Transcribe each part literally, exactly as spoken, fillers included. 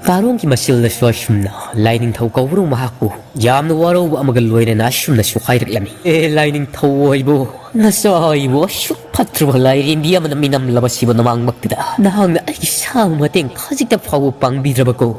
ꯀꯥꯔꯣꯡꯒꯤ ꯃꯆꯤꯜꯗꯁꯨ ꯑꯁꯨꯝꯅ ꯂꯥꯏꯅꯤꯡꯊꯧ ꯀꯧꯕ꯭ꯔꯨ ꯃꯍꯥꯛꯄꯨ ꯌꯥꯝꯅ ꯋꯥꯔꯧꯕ ꯑꯃꯒ ꯂꯣꯏꯅꯅ ꯑꯁꯨꯝꯅꯁꯨ ꯍꯥꯏꯔꯛꯂꯝꯃꯤ꯫ "ꯑꯦ ꯂꯥꯏꯅꯤꯡꯊꯧ ꯑꯣꯏꯕꯨ, ꯅꯆꯥ ꯑꯩꯕꯨ ꯑꯁꯨꯛ ꯐꯠꯇ꯭ꯔꯕ ꯂꯥꯏꯔꯦꯝꯕꯤ ꯑꯃꯅ ꯃꯤꯅꯝꯂꯕꯁꯤꯕꯨ ꯅꯃꯥꯡꯃꯛꯇꯗ ꯅꯍꯥꯛꯅ ꯑꯩꯒꯤ ꯁꯥꯕ ꯃꯇꯦꯡ ꯈꯖꯤꯛꯇ ꯐꯥꯎꯕ ꯄꯥꯡꯕꯤꯗ꯭ꯔꯕꯀꯣ?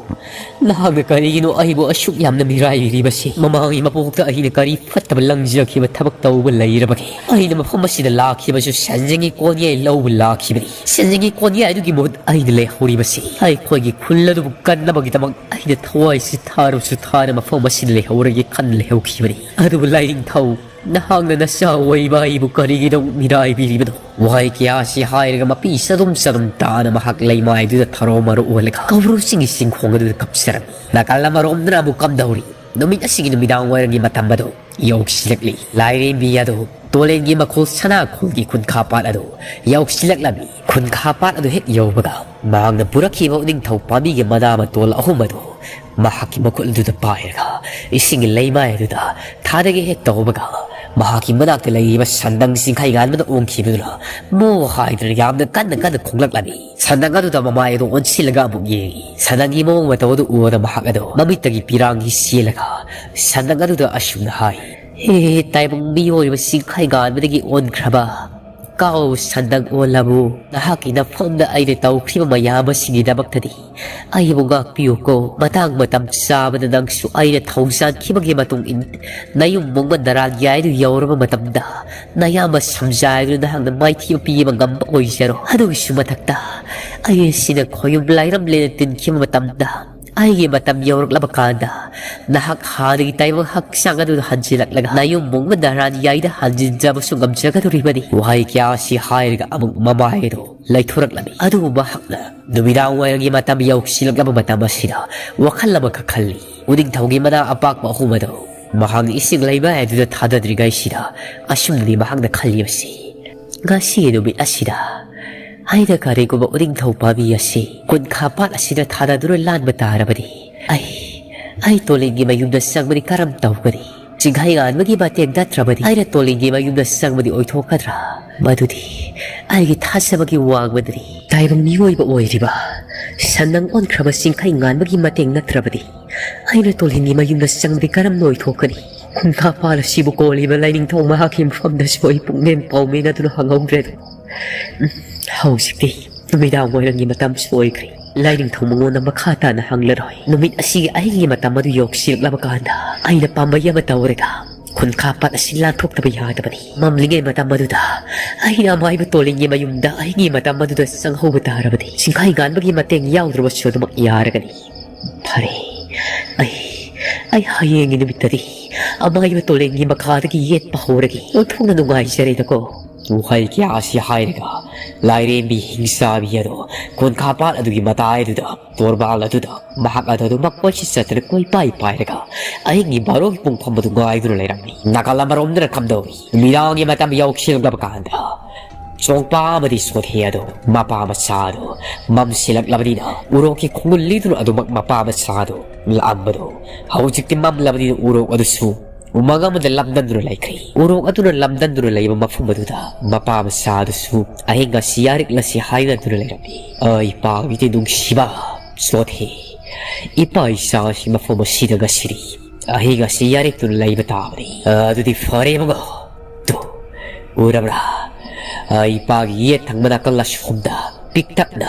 ꯅꯍꯥꯛꯅ ꯀꯔꯤꯒꯤꯅꯣ ꯑꯩꯕꯨ ꯑꯁꯨꯛ ꯌꯥꯝꯅ ꯃꯤꯔꯥꯏꯕꯤꯔꯤꯕꯁꯤ? ꯃꯃꯥꯡꯒꯤ ꯃꯄꯣꯛꯇ ꯑꯩꯅ ꯀꯔꯤ ꯐꯠꯇꯕ ꯂꯪꯖꯈꯤꯕ ꯊꯕꯛ ꯇꯧꯕ ꯂꯩꯔꯕꯒꯦ? ꯑꯩꯅ ꯃꯐꯝ ꯑꯁꯤꯗ ꯂꯥꯛꯈꯤꯕꯁꯨ ꯁꯦꯟꯖꯦꯡꯒꯤ ꯀꯣꯟꯌꯥꯏ ꯂꯧꯕ ꯂꯥꯛꯈꯤꯕꯅꯤ꯫ ꯁꯦꯟꯖꯦꯡꯒꯤ ꯀꯣꯟꯌꯥꯏ ꯑꯗꯨꯒꯤ ꯃꯍꯨꯠ ꯑꯩꯅ ꯂꯩꯍꯧꯔꯤꯕꯁꯤ ꯑꯩꯈꯣꯏꯒꯤ ꯈꯨꯜ ꯑꯗꯨꯕꯨ ꯀꯟꯅꯕꯒꯤꯗꯃꯛ ꯑꯩꯅ ꯊꯋꯥꯏꯁꯤ ꯊꯥꯔꯕꯁꯨ ꯊꯥꯔ ꯃꯐꯝ ꯑꯁꯤꯗ ꯂꯩꯍꯧꯔꯒꯦ ꯈꯟ ꯂꯩꯍꯧꯈꯤꯕꯅꯤ꯫ ꯑꯗꯨꯕꯨ ꯂꯥꯏꯅꯤꯡꯊꯧ, ꯅꯍꯥꯛꯅ ꯅꯆꯥ ꯑꯣꯏꯕ ꯑꯩꯕꯨ ꯀꯔꯤꯒꯤꯗꯃꯛ ꯃꯤꯔꯥꯏꯕꯤꯔꯤꯕꯅꯣ?" ꯋꯥꯍꯩ ꯀꯌꯥ ꯑꯁꯤ ꯍꯥꯏꯔꯒ ꯃꯄꯤ ꯆꯗꯨꯝ ꯆꯗꯨꯝ ꯇꯥꯅ ꯃꯍꯥꯛ ꯂꯩꯃꯥꯏꯗꯨꯗ ꯊꯔꯣ ꯃꯔꯣ ꯑꯣꯜꯂꯒ ꯀꯧꯕ꯭ꯔꯨ ꯆꯤꯡꯒꯤ ꯆꯤꯡꯈꯣꯡ ꯑꯗꯨꯗ ꯀꯞꯆꯔꯝꯃꯤ꯫ ꯅꯥꯀꯜ ꯑꯃꯔꯣꯝꯗꯅ ꯑꯃꯨꯛ ꯀꯝꯗꯧꯔꯤ? ꯅꯨꯃꯤꯠ ꯑꯁꯤꯒꯤ ꯅꯨꯃꯤꯗꯥꯡ ꯋꯥꯏꯔꯝꯒꯤ ꯃꯇꯝ ꯑꯗꯨ ꯌꯧꯁꯤꯜꯂꯛꯂꯤ꯫ ꯂꯥꯏꯔꯦꯝꯕꯤ ꯑꯗꯨ ꯇꯣꯂꯦꯟꯒꯤ ꯃꯈꯣꯜ ꯁꯅꯥꯈꯣꯜꯒꯤ ꯈꯨꯟꯈꯥ ꯄꯥꯠ ꯑꯗꯨ ꯌꯧꯁꯤꯜꯂꯛꯂꯝꯃꯤ꯫ ꯈꯨꯟꯈꯥ ꯄꯥꯠ ꯑꯗꯨ ꯍꯦꯛ ꯌꯧꯕꯒ ꯃꯍꯥꯛꯅ ꯄꯨꯔꯛꯈꯤꯕ ꯎꯅꯤꯡꯊꯧ ꯄꯥꯝꯕꯤꯒꯤ ꯃꯅꯥ ꯃꯇꯣꯜ ꯑꯍꯨꯝ ꯑꯗꯨ ꯃꯍꯥꯛꯀꯤ ꯃꯈꯨꯠ ꯑꯗꯨꯗ ꯄꯥꯏꯔꯒ ꯏꯁꯤꯡꯒꯤ ꯂꯩꯃꯥꯏ ꯑꯗꯨꯗ ꯊꯥꯗꯒꯦ ꯍꯦꯛ ꯇꯧꯕꯒ ꯃꯍꯥꯛꯀꯤ ꯃꯅꯥꯛꯇ ꯂꯩꯔꯤꯕ ꯁꯟꯗꯪ ꯆꯤꯡꯈꯩ ꯉꯥꯟꯕꯗ ꯑꯣꯟꯈꯤꯕꯗꯨꯅ ꯃꯣ ꯍꯥꯏꯗꯨꯅ ꯌꯥꯝꯅ ꯀꯟꯅ ꯀꯟꯅ ꯈꯣꯡꯂꯛꯂꯝꯃꯤ꯫ ꯁꯟꯗꯪ ꯑꯗꯨꯗ ꯃꯃꯥꯏ ꯑꯗꯨ ꯑꯣꯟꯁꯤꯜꯂꯒ ꯑꯃꯨꯛ ꯌꯦꯡꯉꯤ꯫ ꯁꯟꯗꯪꯒꯤ ꯃꯑꯣꯡ ꯃꯇꯧ ꯑꯗꯨ ꯎꯕꯗ ꯃꯍꯥꯛ ꯑꯗꯨ ꯃꯃꯤꯠꯇꯒꯤ ꯄꯤꯔꯥꯡꯒꯤ ꯆꯦꯜꯂꯒ ꯁꯟꯗꯪ ꯑꯗꯨꯗ ꯑꯁꯨꯝꯅ ꯍꯥꯏ, "ꯍꯦ ꯇꯥꯏꯕꯪ ꯃꯤꯑꯣꯏꯕ ꯆꯤꯡꯈꯩ ꯉꯥꯟꯕꯗꯒꯤ ꯑꯣꯟꯈ꯭ꯔꯕ ꯀꯥꯎ ꯁꯟꯗꯪ ꯑꯣꯜꯂꯕꯨ, ꯅꯍꯥꯛꯀꯤ ꯅꯐꯝꯗ ꯑꯩꯅ ꯇꯧꯈ꯭ꯔꯤꯕ ꯃꯌꯥꯝ ꯑꯁꯤꯒꯤꯗꯃꯛꯇꯗꯤ ꯑꯩꯕꯨ ꯉꯥꯛꯄꯤꯌꯨꯀꯣ꯫ ꯃꯇꯥꯡ ꯃꯇꯝ ꯆꯥꯕꯗ ꯅꯪꯁꯨ ꯑꯩꯅ ꯊꯧꯖꯥꯟꯈꯤꯕꯒꯤ ꯃꯇꯨꯡ ꯏꯟ ꯅꯌꯨꯝ ꯃꯣꯡꯕ ꯅꯔꯥꯟ ꯌꯥꯏꯗꯨ ꯌꯧꯔꯕ ꯃꯇꯝꯗ ꯅꯌꯥꯝꯕ ꯁꯝꯖꯥꯏꯗꯨ ꯅꯍꯥꯛꯅ ꯃꯥꯏꯊꯤꯕ ꯄꯤꯕ ꯉꯝꯕ ꯑꯣꯏꯖꯔꯣ꯫ ꯑꯗꯨꯒꯤꯁꯨ ꯃꯊꯛꯇ ꯑꯩ ꯑꯁꯤꯅ ꯈꯣꯌꯨꯝ ꯂꯥꯏꯔꯝꯂꯦꯅ ꯇꯤꯟꯈꯤꯕ ꯃꯇꯝꯗ ꯑꯩꯒꯤ ꯃꯇꯝ ꯌꯧꯔꯛꯂꯕ ꯀꯥꯟꯗ ꯅꯍꯥꯛ ꯍꯥꯟꯅꯒꯤ ꯇꯥꯏꯕꯪ ꯍꯛꯆꯥꯡ ꯑꯗꯨꯗ ꯍꯟꯖꯤꯜꯂꯛꯂꯒ ꯅꯌꯨꯝ ꯃꯣꯡꯕ ꯅꯔꯥꯟ ꯌꯥꯏꯗ ꯍꯟꯖꯤꯟꯖꯕꯁꯨ ꯉꯝꯖꯒꯗꯧꯔꯤꯕꯅꯤ꯫" ꯋꯥꯍꯩ ꯀꯌꯥ ꯑꯁꯤ ꯍꯥꯏꯔꯒ ꯑꯃꯨꯛ ꯃꯃꯥꯏ ꯑꯗꯨ ꯂꯩꯊꯣꯔꯛꯂꯝꯃꯤ꯫ ꯑꯗꯨꯕꯨ ꯃꯍꯥꯛꯅ ꯅꯨꯃꯤꯗꯥꯡ ꯋꯥꯏꯔꯝꯒꯤ ꯃꯇꯝ ꯌꯧꯁꯤꯜꯂꯛꯂꯕ ꯃꯇꯝ ꯑꯁꯤꯗ ꯋꯥꯈꯜ ꯑꯃꯈꯛ ꯈꯜꯂꯤ꯫ ꯎꯅꯤꯡꯊꯧꯒꯤ ꯃꯅꯥ ꯑꯄꯥꯛꯄ ꯑꯍꯨꯝ ꯑꯗꯨ ꯃꯍꯥꯛꯅ ꯏꯁꯤꯡ ꯂꯩꯃꯥꯏ ꯑꯗꯨꯗ ꯊꯥꯗꯗ꯭ꯔꯤꯉꯩꯁꯤꯗ ꯑꯁꯨꯝꯅꯗꯤ ꯃꯍꯥꯛꯅ ꯈꯜꯂꯤꯕꯁꯤ, "ꯉꯁꯤꯒꯤ ꯅꯨꯃꯤꯠ ꯑꯁꯤꯗ ꯑꯩꯅ ꯀꯔꯤꯒꯨꯝꯕ ꯎꯅꯤꯡꯊꯧ ꯄꯥꯝꯕꯤ ꯑꯁꯤ ꯈꯨꯟꯈꯥ ꯄꯥꯠ ꯑꯁꯤꯗ ꯊꯥꯗꯗꯨꯅ ꯂꯥꯟꯕ ꯇꯥꯔꯕꯗꯤ, ꯑꯩ, ꯑꯩ ꯇꯣꯂꯤꯟꯒꯤ ꯃꯌꯨꯝꯗ ꯆꯪꯕꯗꯤ ꯀꯔꯝ ꯇꯧꯒꯅꯤ? ꯆꯤꯡꯈꯩ ꯉꯥꯟꯕꯒꯤ ꯃꯇꯦꯡ ꯅꯠꯇ꯭ꯔꯕꯗꯤ ꯑꯩꯅ ꯇꯣꯂꯤꯟꯒꯤ ꯃꯌꯨꯝꯗ ꯆꯪꯕꯗꯤ ꯑꯣꯏꯊꯣꯛꯀꯗ꯭ꯔꯥ?" ꯃꯗꯨꯗꯤ ꯑꯩꯒꯤ ꯊꯥꯖꯕꯒꯤ ꯋꯥꯡꯃꯗꯅꯤ꯫ ꯇꯥꯏꯕꯪ ꯃꯤꯑꯣꯏꯕ ꯑꯣꯏꯔꯤꯕ ꯁꯟꯅꯪ ꯑꯣꯟꯈ꯭ꯔꯕ ꯆꯤꯡꯈꯩ ꯉꯥꯟꯕꯒꯤ ꯃꯇꯦꯡ ꯅꯠꯇ꯭ꯔꯕꯗꯤ ꯑꯩꯅ ꯇꯣꯂꯤꯟꯒꯤ ꯃꯌꯨꯝꯗ ꯆꯪꯕꯗꯤ ꯀꯔꯝꯅ ꯑꯣꯏꯊꯣꯛꯀꯅꯤ? ꯈꯨꯟꯈꯥ ꯄꯥꯜ ꯑꯁꯤꯕꯨ ꯀꯣꯜꯂꯤꯕ ꯂꯥꯏꯅꯤꯡꯊꯧ ꯃꯍꯥꯛꯀꯤ ꯃꯐꯝꯗꯁꯨ ꯑꯩ ꯄꯨꯛꯅꯦꯝ ꯄꯥꯎꯃꯦꯟ ꯑꯗꯨꯅ ꯍꯪꯍꯧꯗ꯭ꯔꯦꯗꯣ꯫ ꯎꯝ, ꯍꯧꯖꯤꯛꯇꯤ ꯅꯨꯃꯤꯗꯥꯡ ꯋꯥꯏꯔꯝꯒꯤ ꯃꯇꯝꯁꯨ ꯑꯣꯏꯈ꯭ꯔꯦ꯫ ꯂꯥꯏꯅꯤꯡꯊꯧ ꯃꯉꯣꯟꯗ ꯃꯈꯥ ꯇꯥꯅ ꯍꯪꯂꯔꯣꯏ꯫ ꯅꯨꯃꯤꯠ ꯑꯁꯤꯒꯤ ꯑꯍꯤꯡꯒꯤ ꯃꯇꯝ ꯑꯗꯨ ꯌꯧꯁꯤꯜꯂꯛꯂꯕ ꯀꯥꯟꯗ ꯑꯩꯅ ꯄꯥꯝꯕꯩ ꯑꯃ ꯇꯧꯔꯒ ꯈꯨꯟꯈꯥ ꯄꯥꯠ ꯑꯁꯤ ꯂꯥꯟꯊꯣꯛꯇꯕ ꯌꯥꯗꯕꯅꯤ꯫ ꯃꯝꯂꯤꯉꯩ ꯃꯇꯝ ꯑꯗꯨꯗ ꯑꯩꯅ ꯑꯃꯥꯏꯕ ꯇꯣꯂꯤꯟꯒꯤ ꯃꯌꯨꯝꯗ ꯑꯍꯤꯡꯒꯤ ꯃꯇꯝ ꯑꯗꯨꯗ ꯆꯪꯍꯧꯕ ꯇꯥꯔꯕꯗꯤ ꯆꯤꯡꯈꯩ ꯉꯥꯟꯕꯒꯤ ꯃꯇꯦꯡ ꯌꯥꯎꯗ꯭ꯔꯕꯁꯨ ꯑꯗꯨꯃꯛ ꯌꯥꯔꯒꯅꯤ꯫ ꯐꯔꯦ, ꯑꯩ, ꯑꯩ ꯍꯌꯦꯡꯒꯤ ꯅꯨꯃꯤꯠꯇꯗꯤ ꯑꯃꯥꯏꯕ ꯇꯣꯂꯤꯟꯒꯤ ꯃꯈꯥꯗꯒꯤ ꯌꯦꯠꯄ ꯍꯧꯔꯒꯦ꯫ ꯑꯣꯟꯊꯣꯛꯅ ꯅꯨꯡꯉꯥꯏꯖꯔꯦꯗꯀꯣ꯫ ꯋꯥꯍꯩ ꯀꯌꯥ ꯑꯁꯤ ꯍꯥꯏꯔꯒ ꯂꯥꯏꯔꯦꯝꯕꯤ ꯍꯤꯡꯆꯥꯕꯤ ꯑꯗꯣ ꯈꯨꯟꯈꯥ ꯄꯥꯠ ꯑꯗꯨꯒꯤ ꯃꯇꯥꯏ ꯑꯗꯨꯗ ꯇꯣꯔꯕꯥꯜ ꯑꯗꯨꯗ ꯃꯍꯥꯛ ꯑꯗꯨ ꯑꯗꯨꯃꯛ ꯀꯣꯏꯆꯠ ꯆꯠꯇꯨꯅ ꯀꯣꯏꯄꯥꯏ ꯄꯥꯏꯔꯒ ꯑꯍꯤꯡꯒꯤ ꯕꯥꯔꯣꯒꯤ ꯄꯨꯡꯐꯝ ꯑꯗꯨ ꯉꯥꯏꯗꯨꯅ ꯂꯩꯔꯝꯃꯤ꯫ ꯅꯥꯀꯜ ꯑꯃꯔꯣꯝꯗꯅ ꯀꯝꯗꯧꯏ? ꯅꯨꯃꯤꯗꯥꯡꯒꯤ ꯃꯇꯝ ꯌꯧꯁꯤꯜꯂꯛꯂꯕ ꯀꯥꯟꯗ ꯆꯣꯡꯄꯥ ꯑꯃꯗꯤ ꯁꯣꯊꯦ ꯑꯗꯣ ꯃꯄꯥ ꯃꯆꯥ ꯑꯗꯣ ꯃꯝꯁꯤꯜꯂꯛꯂꯕꯅꯤꯅ ꯎꯔꯣꯛꯀꯤ ꯈꯣꯡꯒꯨꯜ ꯂꯤꯗꯨꯅ ꯑꯗꯨꯃꯛ ꯃꯄꯥ ꯃꯆꯥ ꯑꯗꯣ ꯂꯥꯛꯑꯝꯕꯗꯣ ꯍꯧꯖꯤꯛꯇꯤ ꯃꯝꯂꯕꯅꯤꯅ ꯎꯔꯣꯛ ꯑꯗꯨꯁꯨ ꯎꯃꯪ ꯑꯃꯗ ꯂꯝꯗꯝꯗꯨꯅ ꯂꯩꯈ꯭ꯔꯦ꯫ ꯎꯔꯣꯛ ꯑꯗꯨꯅ ꯂꯝꯗꯝꯗꯨꯅ ꯂꯩꯕ ꯃꯐꯝ ꯑꯗꯨꯗ ꯃꯄꯥ ꯃꯆꯥ ꯑꯗꯨꯁꯨ ꯑꯍꯤꯡ ꯑꯁꯤ ꯌꯥꯔꯤꯛꯂꯁꯤ ꯍꯥꯏꯅꯗꯨꯅ ꯂꯩꯔꯝꯃꯤ꯫ ꯑꯩ ꯄꯥꯡꯒꯤꯗꯤ ꯅꯨꯡꯁꯤꯕ ꯁꯣꯊꯦ, ꯏꯄꯥ ꯏꯆꯥꯁꯤ ꯃꯐꯝ ꯑꯁꯤꯗ ꯉꯁꯤꯗꯤ ꯑꯍꯤꯡ ꯑꯁꯤ ꯌꯥꯔꯤꯛꯇꯨꯅ ꯂꯩꯕ ꯇꯥꯕꯅꯤ꯫ ꯑꯗꯨꯗꯤ ꯐꯔꯦ ꯏꯕꯨꯡꯉꯣ꯫ ꯇꯨ, ꯎꯔꯕ꯭ꯔꯥ? ꯑꯩ ꯄꯥꯒꯤ ꯌꯦꯠ ꯊꯪꯕ ꯅꯥꯀꯜ ꯑꯁꯣꯝꯗ ꯄꯤꯛꯇꯛꯅ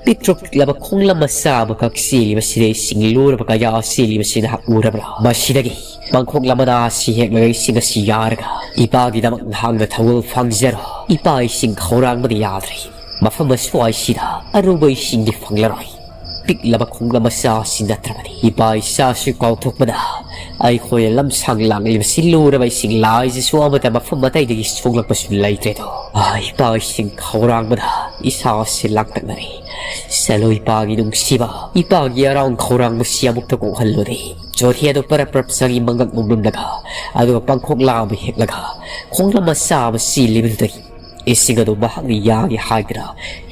ꯄꯤꯛꯇ꯭ꯔꯨ ꯄꯤꯛꯂꯕ ꯈꯣꯡꯂꯝ ꯃꯆꯥ ꯑꯃꯈꯛ ꯆꯦꯜꯂꯤꯕꯁꯤꯗ ꯏꯁꯤꯡ ꯂꯨꯔꯕ ꯀꯌꯥ ꯆꯦꯜꯂꯤꯕꯁꯤ ꯅꯍꯥꯛ ꯎꯔꯕ꯭ꯔꯥ? ꯃꯁꯤꯗꯒꯤ ꯄꯥꯡꯈꯣꯛ ꯂꯃꯅꯥ ꯑꯁꯤ ꯍꯦꯛꯂꯒ ꯏꯁꯤꯡ ꯑꯁꯤ ꯌꯥꯔꯒ ꯏꯄꯥꯒꯤꯗꯃꯛ ꯅꯍꯥꯛꯅ ꯊꯧꯒꯜ ꯐꯪꯖꯔꯣ꯫ ꯏꯄꯥ ꯏꯁꯤꯡ ꯈꯧꯔꯥꯡꯕꯗꯤ ꯌꯥꯗ꯭ꯔꯦ꯫ ꯃꯐꯝ ꯑꯁ꯭ꯋꯥꯏꯁꯤꯗ ꯑꯔꯨꯕ ꯏꯁꯤꯡꯗꯤ ꯐꯪꯂꯔꯣꯏ꯫ ꯄꯤꯛꯂꯕ ꯈꯣꯡꯂꯝ ꯃꯆꯥ ꯑꯁꯤ ꯅꯠꯇ꯭ꯔꯕꯗꯤ ꯏꯄꯥ ꯏꯆꯥꯁꯨ ꯀꯥꯎꯊꯣꯛꯄꯗ ꯑꯩꯈꯣꯏꯅ ꯂꯝꯁꯥꯡ ꯂꯥꯛꯂꯤꯕꯁꯤ ꯂꯨꯔꯕ ꯏꯁꯤꯡ ꯂꯥꯏꯁꯤꯁꯨ ꯑꯃꯠꯇ ꯃꯐꯝ ꯑꯇꯩꯗꯒꯤ ꯁꯣꯛꯂꯛꯄꯁꯨ ꯂꯩꯇ꯭ꯔꯦꯗꯣ꯫ ꯑꯥ, ꯏꯄꯥ ꯏꯁꯤꯡ ꯈꯧꯔꯥꯡꯕꯗ ꯏꯁꯥꯁꯤ ꯂꯥꯡꯇꯛꯅꯔꯦ꯫ ꯆꯠꯂꯣ ꯏꯄꯥꯒꯤ ꯅꯨꯡꯁꯤꯕ, ꯏꯄꯥꯒꯤ ꯑꯔꯥꯡ ꯈꯧꯔꯥꯡꯕꯁꯤ ꯑꯃꯨꯛꯇ ꯀꯣꯛꯍꯜꯂꯨꯅꯦ꯫ ꯆꯣꯊꯦ ꯑꯗꯨ ꯄꯔꯞ ꯄꯔꯞ ꯆꯪꯉꯤ ꯃꯉꯛ ꯅꯣꯝꯂꯝꯂꯒ, ꯑꯗꯨꯒ ꯄꯥꯡꯈꯣꯛꯂꯥ ꯑꯃ ꯍꯦꯛꯂꯒ ꯈꯣꯡꯂꯝ ꯃꯆꯥ ꯑꯃ ꯆꯦꯜꯂꯤꯕꯗꯨꯗꯒꯤ ꯏꯁꯤꯡ ꯑꯗꯨ ꯃꯍꯥꯛꯅ ꯌꯥꯒꯦ ꯍꯥꯏꯗꯨꯅ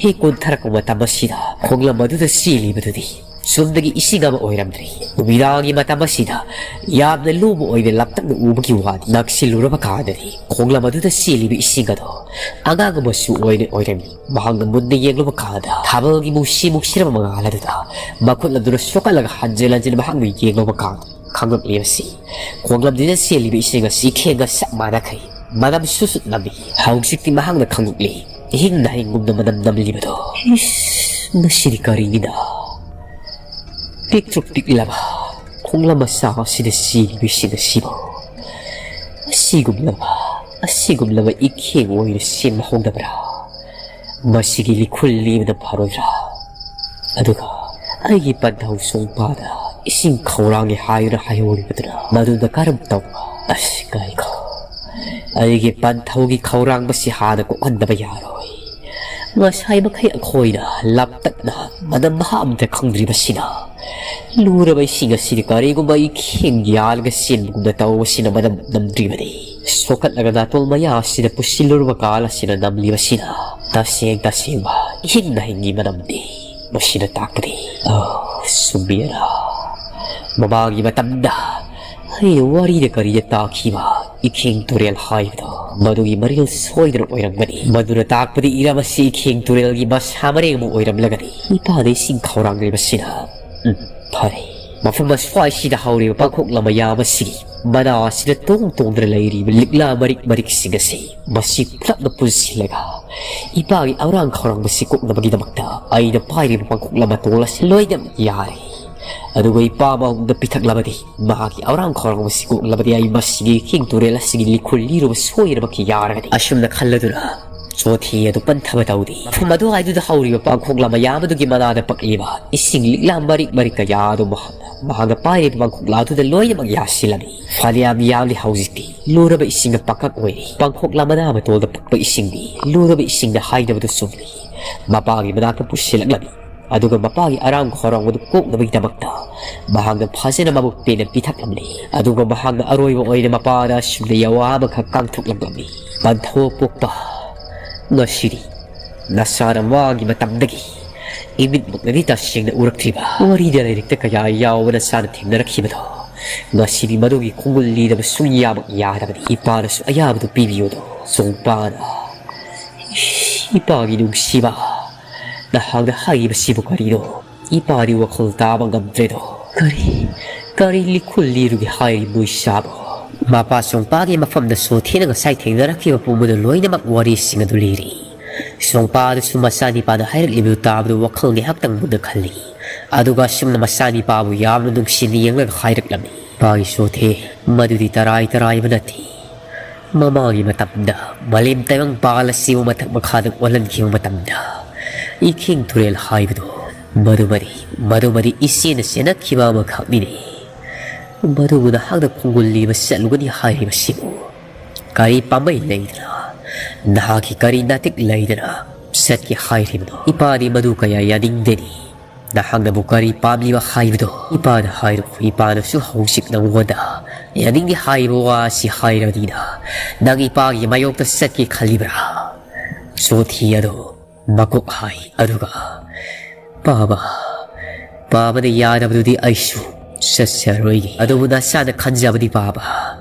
ꯍꯦꯛ ꯀꯨꯟꯊꯔꯛꯄ ꯃꯇꯝ ꯑꯁꯤꯗ ꯈꯣꯡꯂꯝ ꯑꯗꯨꯗ ꯆꯦꯜꯂꯤꯕꯗꯨꯗꯤ ꯆꯨꯝꯅꯒꯤ ꯏꯁꯤꯡ ꯑꯃ ꯑꯣꯏꯔꯝꯗ꯭ꯔꯦ꯫ ꯅꯨꯃꯤꯗꯥꯡꯒꯤ ꯃꯇꯝ ꯑꯁꯤꯗ ꯌꯥꯝꯅ ꯂꯨꯕ ꯑꯣꯏꯅ ꯂꯥꯞꯇꯛꯅ ꯎꯕꯒꯤ ꯋꯥꯅꯤ, ꯅꯛꯁꯤꯜꯂꯨꯔꯕ ꯀꯥꯟꯗꯗꯤ ꯈꯣꯡꯂꯝ ꯑꯗꯨꯗ ꯆꯦꯜꯂꯤꯕ ꯏꯁꯤꯡ ꯑꯗꯣ ꯑꯉꯥꯡ ꯑꯃꯁꯨ ꯑꯣꯏꯅ ꯑꯣꯏꯔꯝꯃꯤ꯫ ꯃꯍꯥꯛꯅ ꯃꯨꯟꯅ ꯌꯦꯡꯂꯨꯕ ꯀꯥꯟꯗ ꯊꯥꯕꯜꯒꯤ ꯃꯨꯁꯤ ꯃꯨꯁꯤꯔꯕ ꯃꯉꯥꯜ ꯑꯗꯨꯗ ꯃꯈꯨꯠ ꯑꯗꯨꯅ ꯁꯣꯛꯀꯠꯂꯒ ꯍꯟꯖꯤꯟ ꯍꯟꯖꯤꯟ ꯃꯍꯥꯛꯅ ꯌꯦꯡꯂꯨꯕ ꯀꯥꯟꯗ ꯈꯪꯂꯛꯂꯤꯕꯁꯤ ꯈꯣꯡꯂꯝꯗꯨꯗ ꯆꯦꯜꯂꯤꯕ ꯏꯁꯤꯡ ꯑꯁꯤ ꯏꯈꯦꯡꯒ ꯆꯞ ꯃꯥꯟꯅꯈꯩ ꯃꯅꯝꯁꯨ ꯁꯨꯠ ꯅꯝꯃꯤ꯫ ꯍꯧꯖꯤꯛꯇꯤ ꯃꯍꯥꯛꯅ ꯈꯪꯂꯛꯂꯤ, ꯏꯍꯤꯡ ꯅꯥꯍꯤꯡꯒꯨꯝꯅ ꯃꯅꯝ ꯅꯝꯂꯤꯕꯗꯣ꯫ ꯏꯁ, ꯃꯁꯤꯗꯤ ꯀꯔꯤꯒꯤꯅ? ꯄꯤꯛꯇ꯭ꯔꯨ ꯄꯤꯛꯂꯕ ꯈꯣꯡꯂꯝ ꯃꯆꯥ ꯑꯁꯤꯗ ꯆꯦꯜꯂꯤꯕ ꯏꯁꯤꯡ ꯑꯁꯤꯕꯨ ꯑꯁꯤꯒꯨꯝꯂꯕ, ꯑꯁꯤꯒꯨꯝꯂꯕ ꯏꯈꯦꯡ ꯑꯣꯏꯅ ꯁꯦꯝꯍꯧꯗꯕ꯭ꯔꯥ? ꯃꯁꯤꯒꯤ ꯂꯤꯈꯨꯜ ꯂꯦꯝꯕꯅ ꯐꯔꯣꯏꯗ꯭ꯔꯥ? ꯑꯗꯨꯒ ꯑꯩꯒꯤ ꯄꯟꯊꯧ ꯆꯣꯡꯄꯥꯗ ꯏꯁꯤꯡ ꯈꯧꯔꯥꯡꯉꯦ ꯍꯥꯏꯗꯨꯅ ꯍꯥꯏꯍꯧꯔꯤꯕꯗꯨꯅ ꯃꯗꯨꯅ ꯀꯔꯝ ꯇꯧꯕ? ꯑꯁ, ꯉꯥꯏꯈꯣ꯫ ꯑꯩꯒꯤ ꯄꯟꯊꯧꯒꯤ ꯈꯧꯔꯥꯡꯕꯁꯤ ꯍꯥꯟꯅ ꯀꯣꯛꯍꯟꯗꯕ ꯌꯥꯔꯣꯏ꯫ ꯉꯁꯥꯏ ꯃꯈꯩ ꯑꯩꯈꯣꯏꯅ ꯂꯥꯞꯇꯛꯅ ꯃꯅꯝ ꯃꯍꯥ ꯑꯝꯇ ꯈꯪꯗ꯭ꯔꯤꯕꯁꯤꯅ, ꯂꯨꯔꯕ ꯏꯁꯤꯡ ꯑꯁꯤꯗ ꯀꯔꯤꯒꯨꯝꯕ ꯏꯈꯦꯡ ꯌꯥꯜꯂꯒ ꯆꯦꯟꯕꯒꯨꯝꯅ ꯇꯧꯕꯁꯤꯅ ꯃꯅꯝ ꯅꯝꯗ꯭ꯔꯤꯕꯅꯤ꯫ ꯁꯣꯛꯀꯠꯂꯒ ꯅꯥꯇꯣꯟ ꯃꯌꯥ ꯑꯁꯤꯗ ꯄꯨꯁꯤꯜꯂꯨꯔꯕ ꯀꯥꯜ ꯑꯁꯤꯅ ꯅꯝꯂꯤꯕꯁꯤꯅ ꯇꯁꯦꯡ ꯇꯁꯦꯡꯕ ꯏꯍꯤꯡ ꯅꯥꯍꯤꯡꯒꯤ ꯃꯅꯝꯅꯤ꯫ ꯃꯁꯤꯅ ꯇꯥꯛꯄꯗꯤ, ꯑꯣ, ꯆꯨꯝꯃꯤꯔꯥ? ꯃꯃꯥꯡꯒꯤ ꯃꯇꯝꯗ ꯑꯩꯅ ꯋꯥꯔꯤꯗ ꯀꯔꯤꯗ ꯇꯥꯈꯤꯕ ꯏꯈꯦꯡ ꯇꯨꯔꯦꯜ ꯍꯥꯏꯕꯗꯣ, ꯃꯗꯨꯒꯤ ꯃꯔꯤꯜ ꯁꯣꯏꯗꯅ ꯑꯣꯏꯔꯝꯒꯅꯤ꯫ ꯃꯗꯨꯅ ꯇꯥꯛꯄꯗꯤ ꯏꯔꯝ ꯑꯁꯤ ꯏꯈꯦꯡ ꯇꯨꯔꯦꯜꯒꯤ ꯃꯁꯥ ꯃꯔꯦꯡ ꯑꯃ ꯑꯣꯏꯔꯝꯂꯒꯅꯤ꯫ ꯏꯄꯥꯗ ꯏꯁꯤꯡ ꯈꯧꯔꯥꯡꯂꯤꯕꯁꯤꯅ, ꯎꯝ, ꯐꯔꯦ꯫ ꯃꯐꯝ ꯑꯁ꯭ꯋꯥꯏꯁꯤꯗ ꯍꯧꯔꯤꯕ ꯄꯥꯡꯈꯣꯛꯂꯝ ꯃꯌꯥꯝ ꯑꯁꯤꯒꯤ ꯃꯅꯥ ꯑꯁꯤꯗ ꯇꯣꯡ ꯇꯣꯡꯗꯨꯅ ꯂꯩꯔꯤꯕ ꯂꯤꯛꯂꯥ ꯃꯔꯤꯛ ꯃꯔꯤꯛꯁꯤꯡ ꯑꯁꯤ ꯃꯁꯤ ꯄꯨꯂꯞꯅ ꯄꯨꯟꯁꯤꯜꯂꯒ ꯏꯄꯥꯒꯤ ꯑꯔꯥꯡ ꯈꯧꯔꯥꯡꯕꯁꯤ ꯀꯣꯛꯅꯕꯒꯤꯗꯃꯛꯇ ꯑꯩꯅ ꯄꯥꯏꯔꯤꯕ ꯄꯥꯡꯈꯣꯛꯂꯝ ꯃꯇꯣꯜ ꯑꯁꯤ ꯂꯣꯏꯅꯃꯛ ꯌꯥꯔꯦ꯫ ꯑꯗꯨꯒ ꯏꯄꯥ ꯃꯉꯣꯟꯗ ꯄꯤꯊꯛꯂꯕꯗꯤ ꯃꯍꯥꯛꯀꯤ ꯑꯔꯥꯡ ꯈꯧꯔꯥꯡꯕꯁꯤ ꯀꯣꯛꯂꯕꯗꯤ ꯑꯩ ꯃꯁꯤꯒꯤ ꯏꯈꯦꯡ ꯇꯨꯔꯦꯜ ꯑꯁꯤꯒꯤ ꯂꯤꯈꯨꯜ ꯂꯤꯔꯨꯕ ꯁꯣꯏꯗꯅꯃꯛꯀꯤ ꯌꯥꯔꯒꯅꯤ꯫ ꯑꯁꯨꯝꯅ ꯈꯜꯂꯗꯨꯅ ꯆꯣꯊꯤ ꯑꯗꯨ ꯄꯟꯊꯕ ꯇꯧꯗꯦ꯫ ꯃꯐꯝ ꯑꯗꯨꯋꯥꯏꯗꯨꯗ ꯍꯧꯔꯤꯕ ꯄꯥꯡꯈꯣꯛꯂꯝ ꯃꯌꯥꯝ ꯑꯗꯨꯒꯤ ꯃꯅꯥꯗ ꯄꯛꯂꯤꯕ ꯏꯁꯤꯡ ꯂꯤꯛꯂꯥ ꯃꯔꯤꯛ ꯃꯔꯤꯛ ꯀꯌꯥ ꯑꯗꯨ ꯃꯍꯥꯛꯅ, ꯃꯍꯥꯛꯅ ꯄꯥꯏꯔꯤꯕ ꯄꯥꯡꯈꯣꯛꯂꯥ ꯑꯗꯨꯗ ꯂꯣꯏꯅꯃꯛ ꯌꯥꯁꯤꯜꯂꯝꯃꯤ꯫ ꯐꯅꯌꯥꯝ ꯌꯥꯝꯂꯤ ꯍꯧꯖꯤꯛꯇꯤ꯫ ꯂꯨꯔꯕ ꯏꯁꯤꯡꯅ ꯄꯥꯡꯀꯛ ꯑꯣꯏꯔꯤ꯫ ꯄꯥꯡꯈꯣꯛꯂꯥ ꯃꯅꯥ ꯃꯇꯣꯜꯗ ꯄꯛꯄ ꯏꯁꯤꯡꯗꯤ ꯂꯨꯔꯕ ꯏꯁꯤꯡꯅ ꯍꯥꯏꯅꯕꯗꯨ ꯆꯨꯝꯂꯤ꯫ ꯃꯄꯥꯒꯤ ꯃꯅꯥꯛꯇ ꯄꯨꯁꯤꯜꯂꯛꯂꯝꯃꯤ꯫ ꯑꯗꯨꯒ ꯃꯄꯥꯒꯤ ꯑꯔꯥꯡ ꯈꯧꯔꯥꯡꯕꯗꯨ ꯀꯣꯛꯅꯕꯒꯤꯗꯃꯛꯇ ꯃꯍꯥꯛꯅ ꯐꯖꯅ ꯃꯕꯨꯛ ꯄꯦꯟꯅ ꯄꯤꯊꯛꯂꯝꯂꯤ꯫ ꯑꯗꯨꯒ ꯃꯍꯥꯛꯅ ꯑꯔꯣꯏꯕ ꯑꯣꯏꯅ ꯃꯄꯥꯗ ꯑꯁꯨꯝꯅ ꯌꯥꯋꯥ ꯑꯃꯈꯛ ꯀꯥꯡꯊꯣꯛꯂꯝꯂꯝꯃꯤ꯫ ꯄꯟꯊꯧ ꯄꯣꯛꯄ, ꯉꯁꯤꯗꯤ ꯅꯆꯥꯅ ꯃꯥꯒꯤ ꯃꯇꯝꯗꯒꯤ ꯏꯃꯤꯠꯃꯛꯅꯗꯤ ꯇꯁꯦꯡꯅ ꯎꯔꯛꯇ꯭ꯔꯤꯕ ꯋꯥꯔꯤꯗ ꯂꯥꯏꯔꯤꯛꯇ ꯀꯌꯥ ꯌꯥꯎꯕ ꯅꯆꯥꯅ ꯊꯦꯡꯅꯔꯛꯈꯤꯕꯗꯣ, ꯉꯁꯤꯗꯤ ꯃꯗꯨꯒꯤ ꯈꯣꯡꯒꯨꯜ ꯂꯤꯗꯕ ꯁꯨꯡꯌꯥꯃꯛ ꯌꯥꯗꯕꯅꯤ꯫ ꯏꯄꯥꯅꯁꯨ ꯑꯌꯥꯕꯗꯨ ꯄꯤꯕꯤꯌꯨꯗꯣ, ꯆꯣꯡꯄꯥꯅ꯫ ꯏꯄꯥꯒꯤ ꯅꯨꯡꯁꯤꯕ, ꯅꯍꯥꯛꯅ ꯍꯥꯏꯔꯤꯕꯁꯤꯕꯨ ꯀꯔꯤꯅꯣ? ꯏꯄꯥꯗꯤ ꯋꯥꯈꯜ ꯇꯥꯕ ꯉꯝꯗ꯭ꯔꯦꯗꯣ꯫ ꯀꯔꯤ, ꯀꯔꯤ ꯂꯤꯈꯨꯜ ꯂꯤꯔꯨꯒꯦ ꯍꯥꯏꯔꯤꯕꯅꯣ ꯏꯆꯥꯕꯣ? ꯃꯄꯥ ꯆꯣꯡꯄꯥꯒꯤ ꯃꯐꯝꯗ ꯁꯣꯊꯤꯅ ꯉꯁꯥꯏ ꯊꯦꯡꯅꯔꯛꯈꯤꯕ ꯄꯨꯝꯕꯗꯨ ꯂꯣꯏꯅꯃꯛ ꯋꯥꯔꯤꯁꯤꯡ ꯑꯗꯨ ꯂꯤꯔꯤ꯫ ꯆꯣꯡꯄꯥ ꯑꯗꯨꯁꯨ ꯃꯆꯥꯅꯤꯄꯥꯅ ꯍꯥꯏꯔꯛꯂꯤꯕꯗꯨ ꯇꯥꯕꯗꯨ ꯋꯥꯈꯜ ꯉꯥꯏꯍꯥꯛꯇꯪ ꯃꯨꯟꯅ ꯈꯜꯂꯤ꯫ ꯑꯗꯨꯒ ꯑꯁꯨꯝꯅ ꯃꯆꯥꯅꯤꯄꯥꯕꯨ ꯌꯥꯝꯅ ꯅꯨꯡꯁꯤꯅ ꯌꯦꯡꯂꯒ ꯍꯥꯏꯔꯛꯂꯝꯃꯤ, "ꯏꯄꯥꯒꯤ ꯁꯣꯊꯦ, ꯃꯗꯨꯗꯤ ꯇꯔꯥꯏ ꯇꯔꯥꯏꯕ ꯅꯠꯇꯦ꯫ ꯃꯃꯥꯡꯒꯤ ꯃꯇꯝꯗ ꯃꯥꯂꯦꯝ ꯇꯥꯏꯕꯪ ꯄꯥꯜ ꯑꯁꯤꯕꯨ ꯃꯊꯛ ꯃꯈꯥꯗ ꯑꯣꯜꯍꯟꯈꯤꯕ ꯃꯇꯝꯗ ꯏꯈꯤꯡ ꯇꯨꯔꯦꯜ ꯍꯥꯏꯕꯗꯨ, ꯃꯗꯨꯃꯗꯤ, ꯃꯗꯨꯃꯗꯤ ꯏꯆꯦꯅ ꯆꯦꯟꯅꯈꯤꯕ ꯑꯃꯈꯛꯅꯤꯅꯦ꯫ ꯃꯗꯨꯕꯨ ꯅꯍꯥꯛꯅ ꯈꯣꯡꯒꯨꯜ ꯂꯤꯕ ꯆꯠꯂꯨꯒꯅꯤ ꯍꯥꯏꯔꯤꯕꯁꯤꯕꯨ ꯀꯔꯤ ꯄꯥꯝꯕꯩ ꯂꯩꯗꯅ, ꯅꯍꯥꯛꯀꯤ ꯀꯔꯤ ꯅꯥꯇꯤꯛ ꯂꯩꯗꯅ ꯆꯠꯀꯦ ꯍꯥꯏꯔꯤꯕꯅꯣ?" ꯏꯄꯥꯗꯤ ꯃꯗꯨ ꯀꯌꯥ ꯌꯥꯅꯤꯡꯗꯦꯅꯤ꯫ ꯅꯍꯥꯛꯅꯕꯨ ꯀꯔꯤ ꯄꯥꯝꯂꯤꯕ ꯍꯥꯏꯕꯗꯣ ꯏꯄꯥꯗ ꯍꯥꯏꯔꯣ꯫ ꯏꯄꯥꯅꯁꯨ ꯍꯧꯖꯤꯛ ꯅꯪꯉꯣꯟꯗ ꯌꯥꯅꯤꯡꯗꯦ ꯍꯥꯏꯔꯤꯕ ꯋꯥ ꯑꯁꯤ ꯍꯥꯏꯔꯕꯅꯤꯅ, ꯅꯪ ꯏꯄꯥꯒꯤ ꯃꯥꯌꯣꯛꯇ ꯆꯠꯀꯦ ꯈꯜꯂꯤꯕ꯭ꯔꯥ? ꯁꯣꯊꯤ ꯑꯗꯣ ꯃꯀꯣꯛ ꯍꯥꯏ, ꯑꯗꯨꯒ, "ꯄꯥꯕ, ꯄꯥꯕꯅ ꯌꯥꯗꯕꯗꯨꯗꯤ ꯑꯩꯁꯨ ꯆꯠꯆꯔꯣꯏꯒꯦ꯫ ꯑꯗꯨꯕꯨ ꯅꯁꯥꯅ ꯈꯟꯖꯕꯗꯤ ꯄꯥꯕ,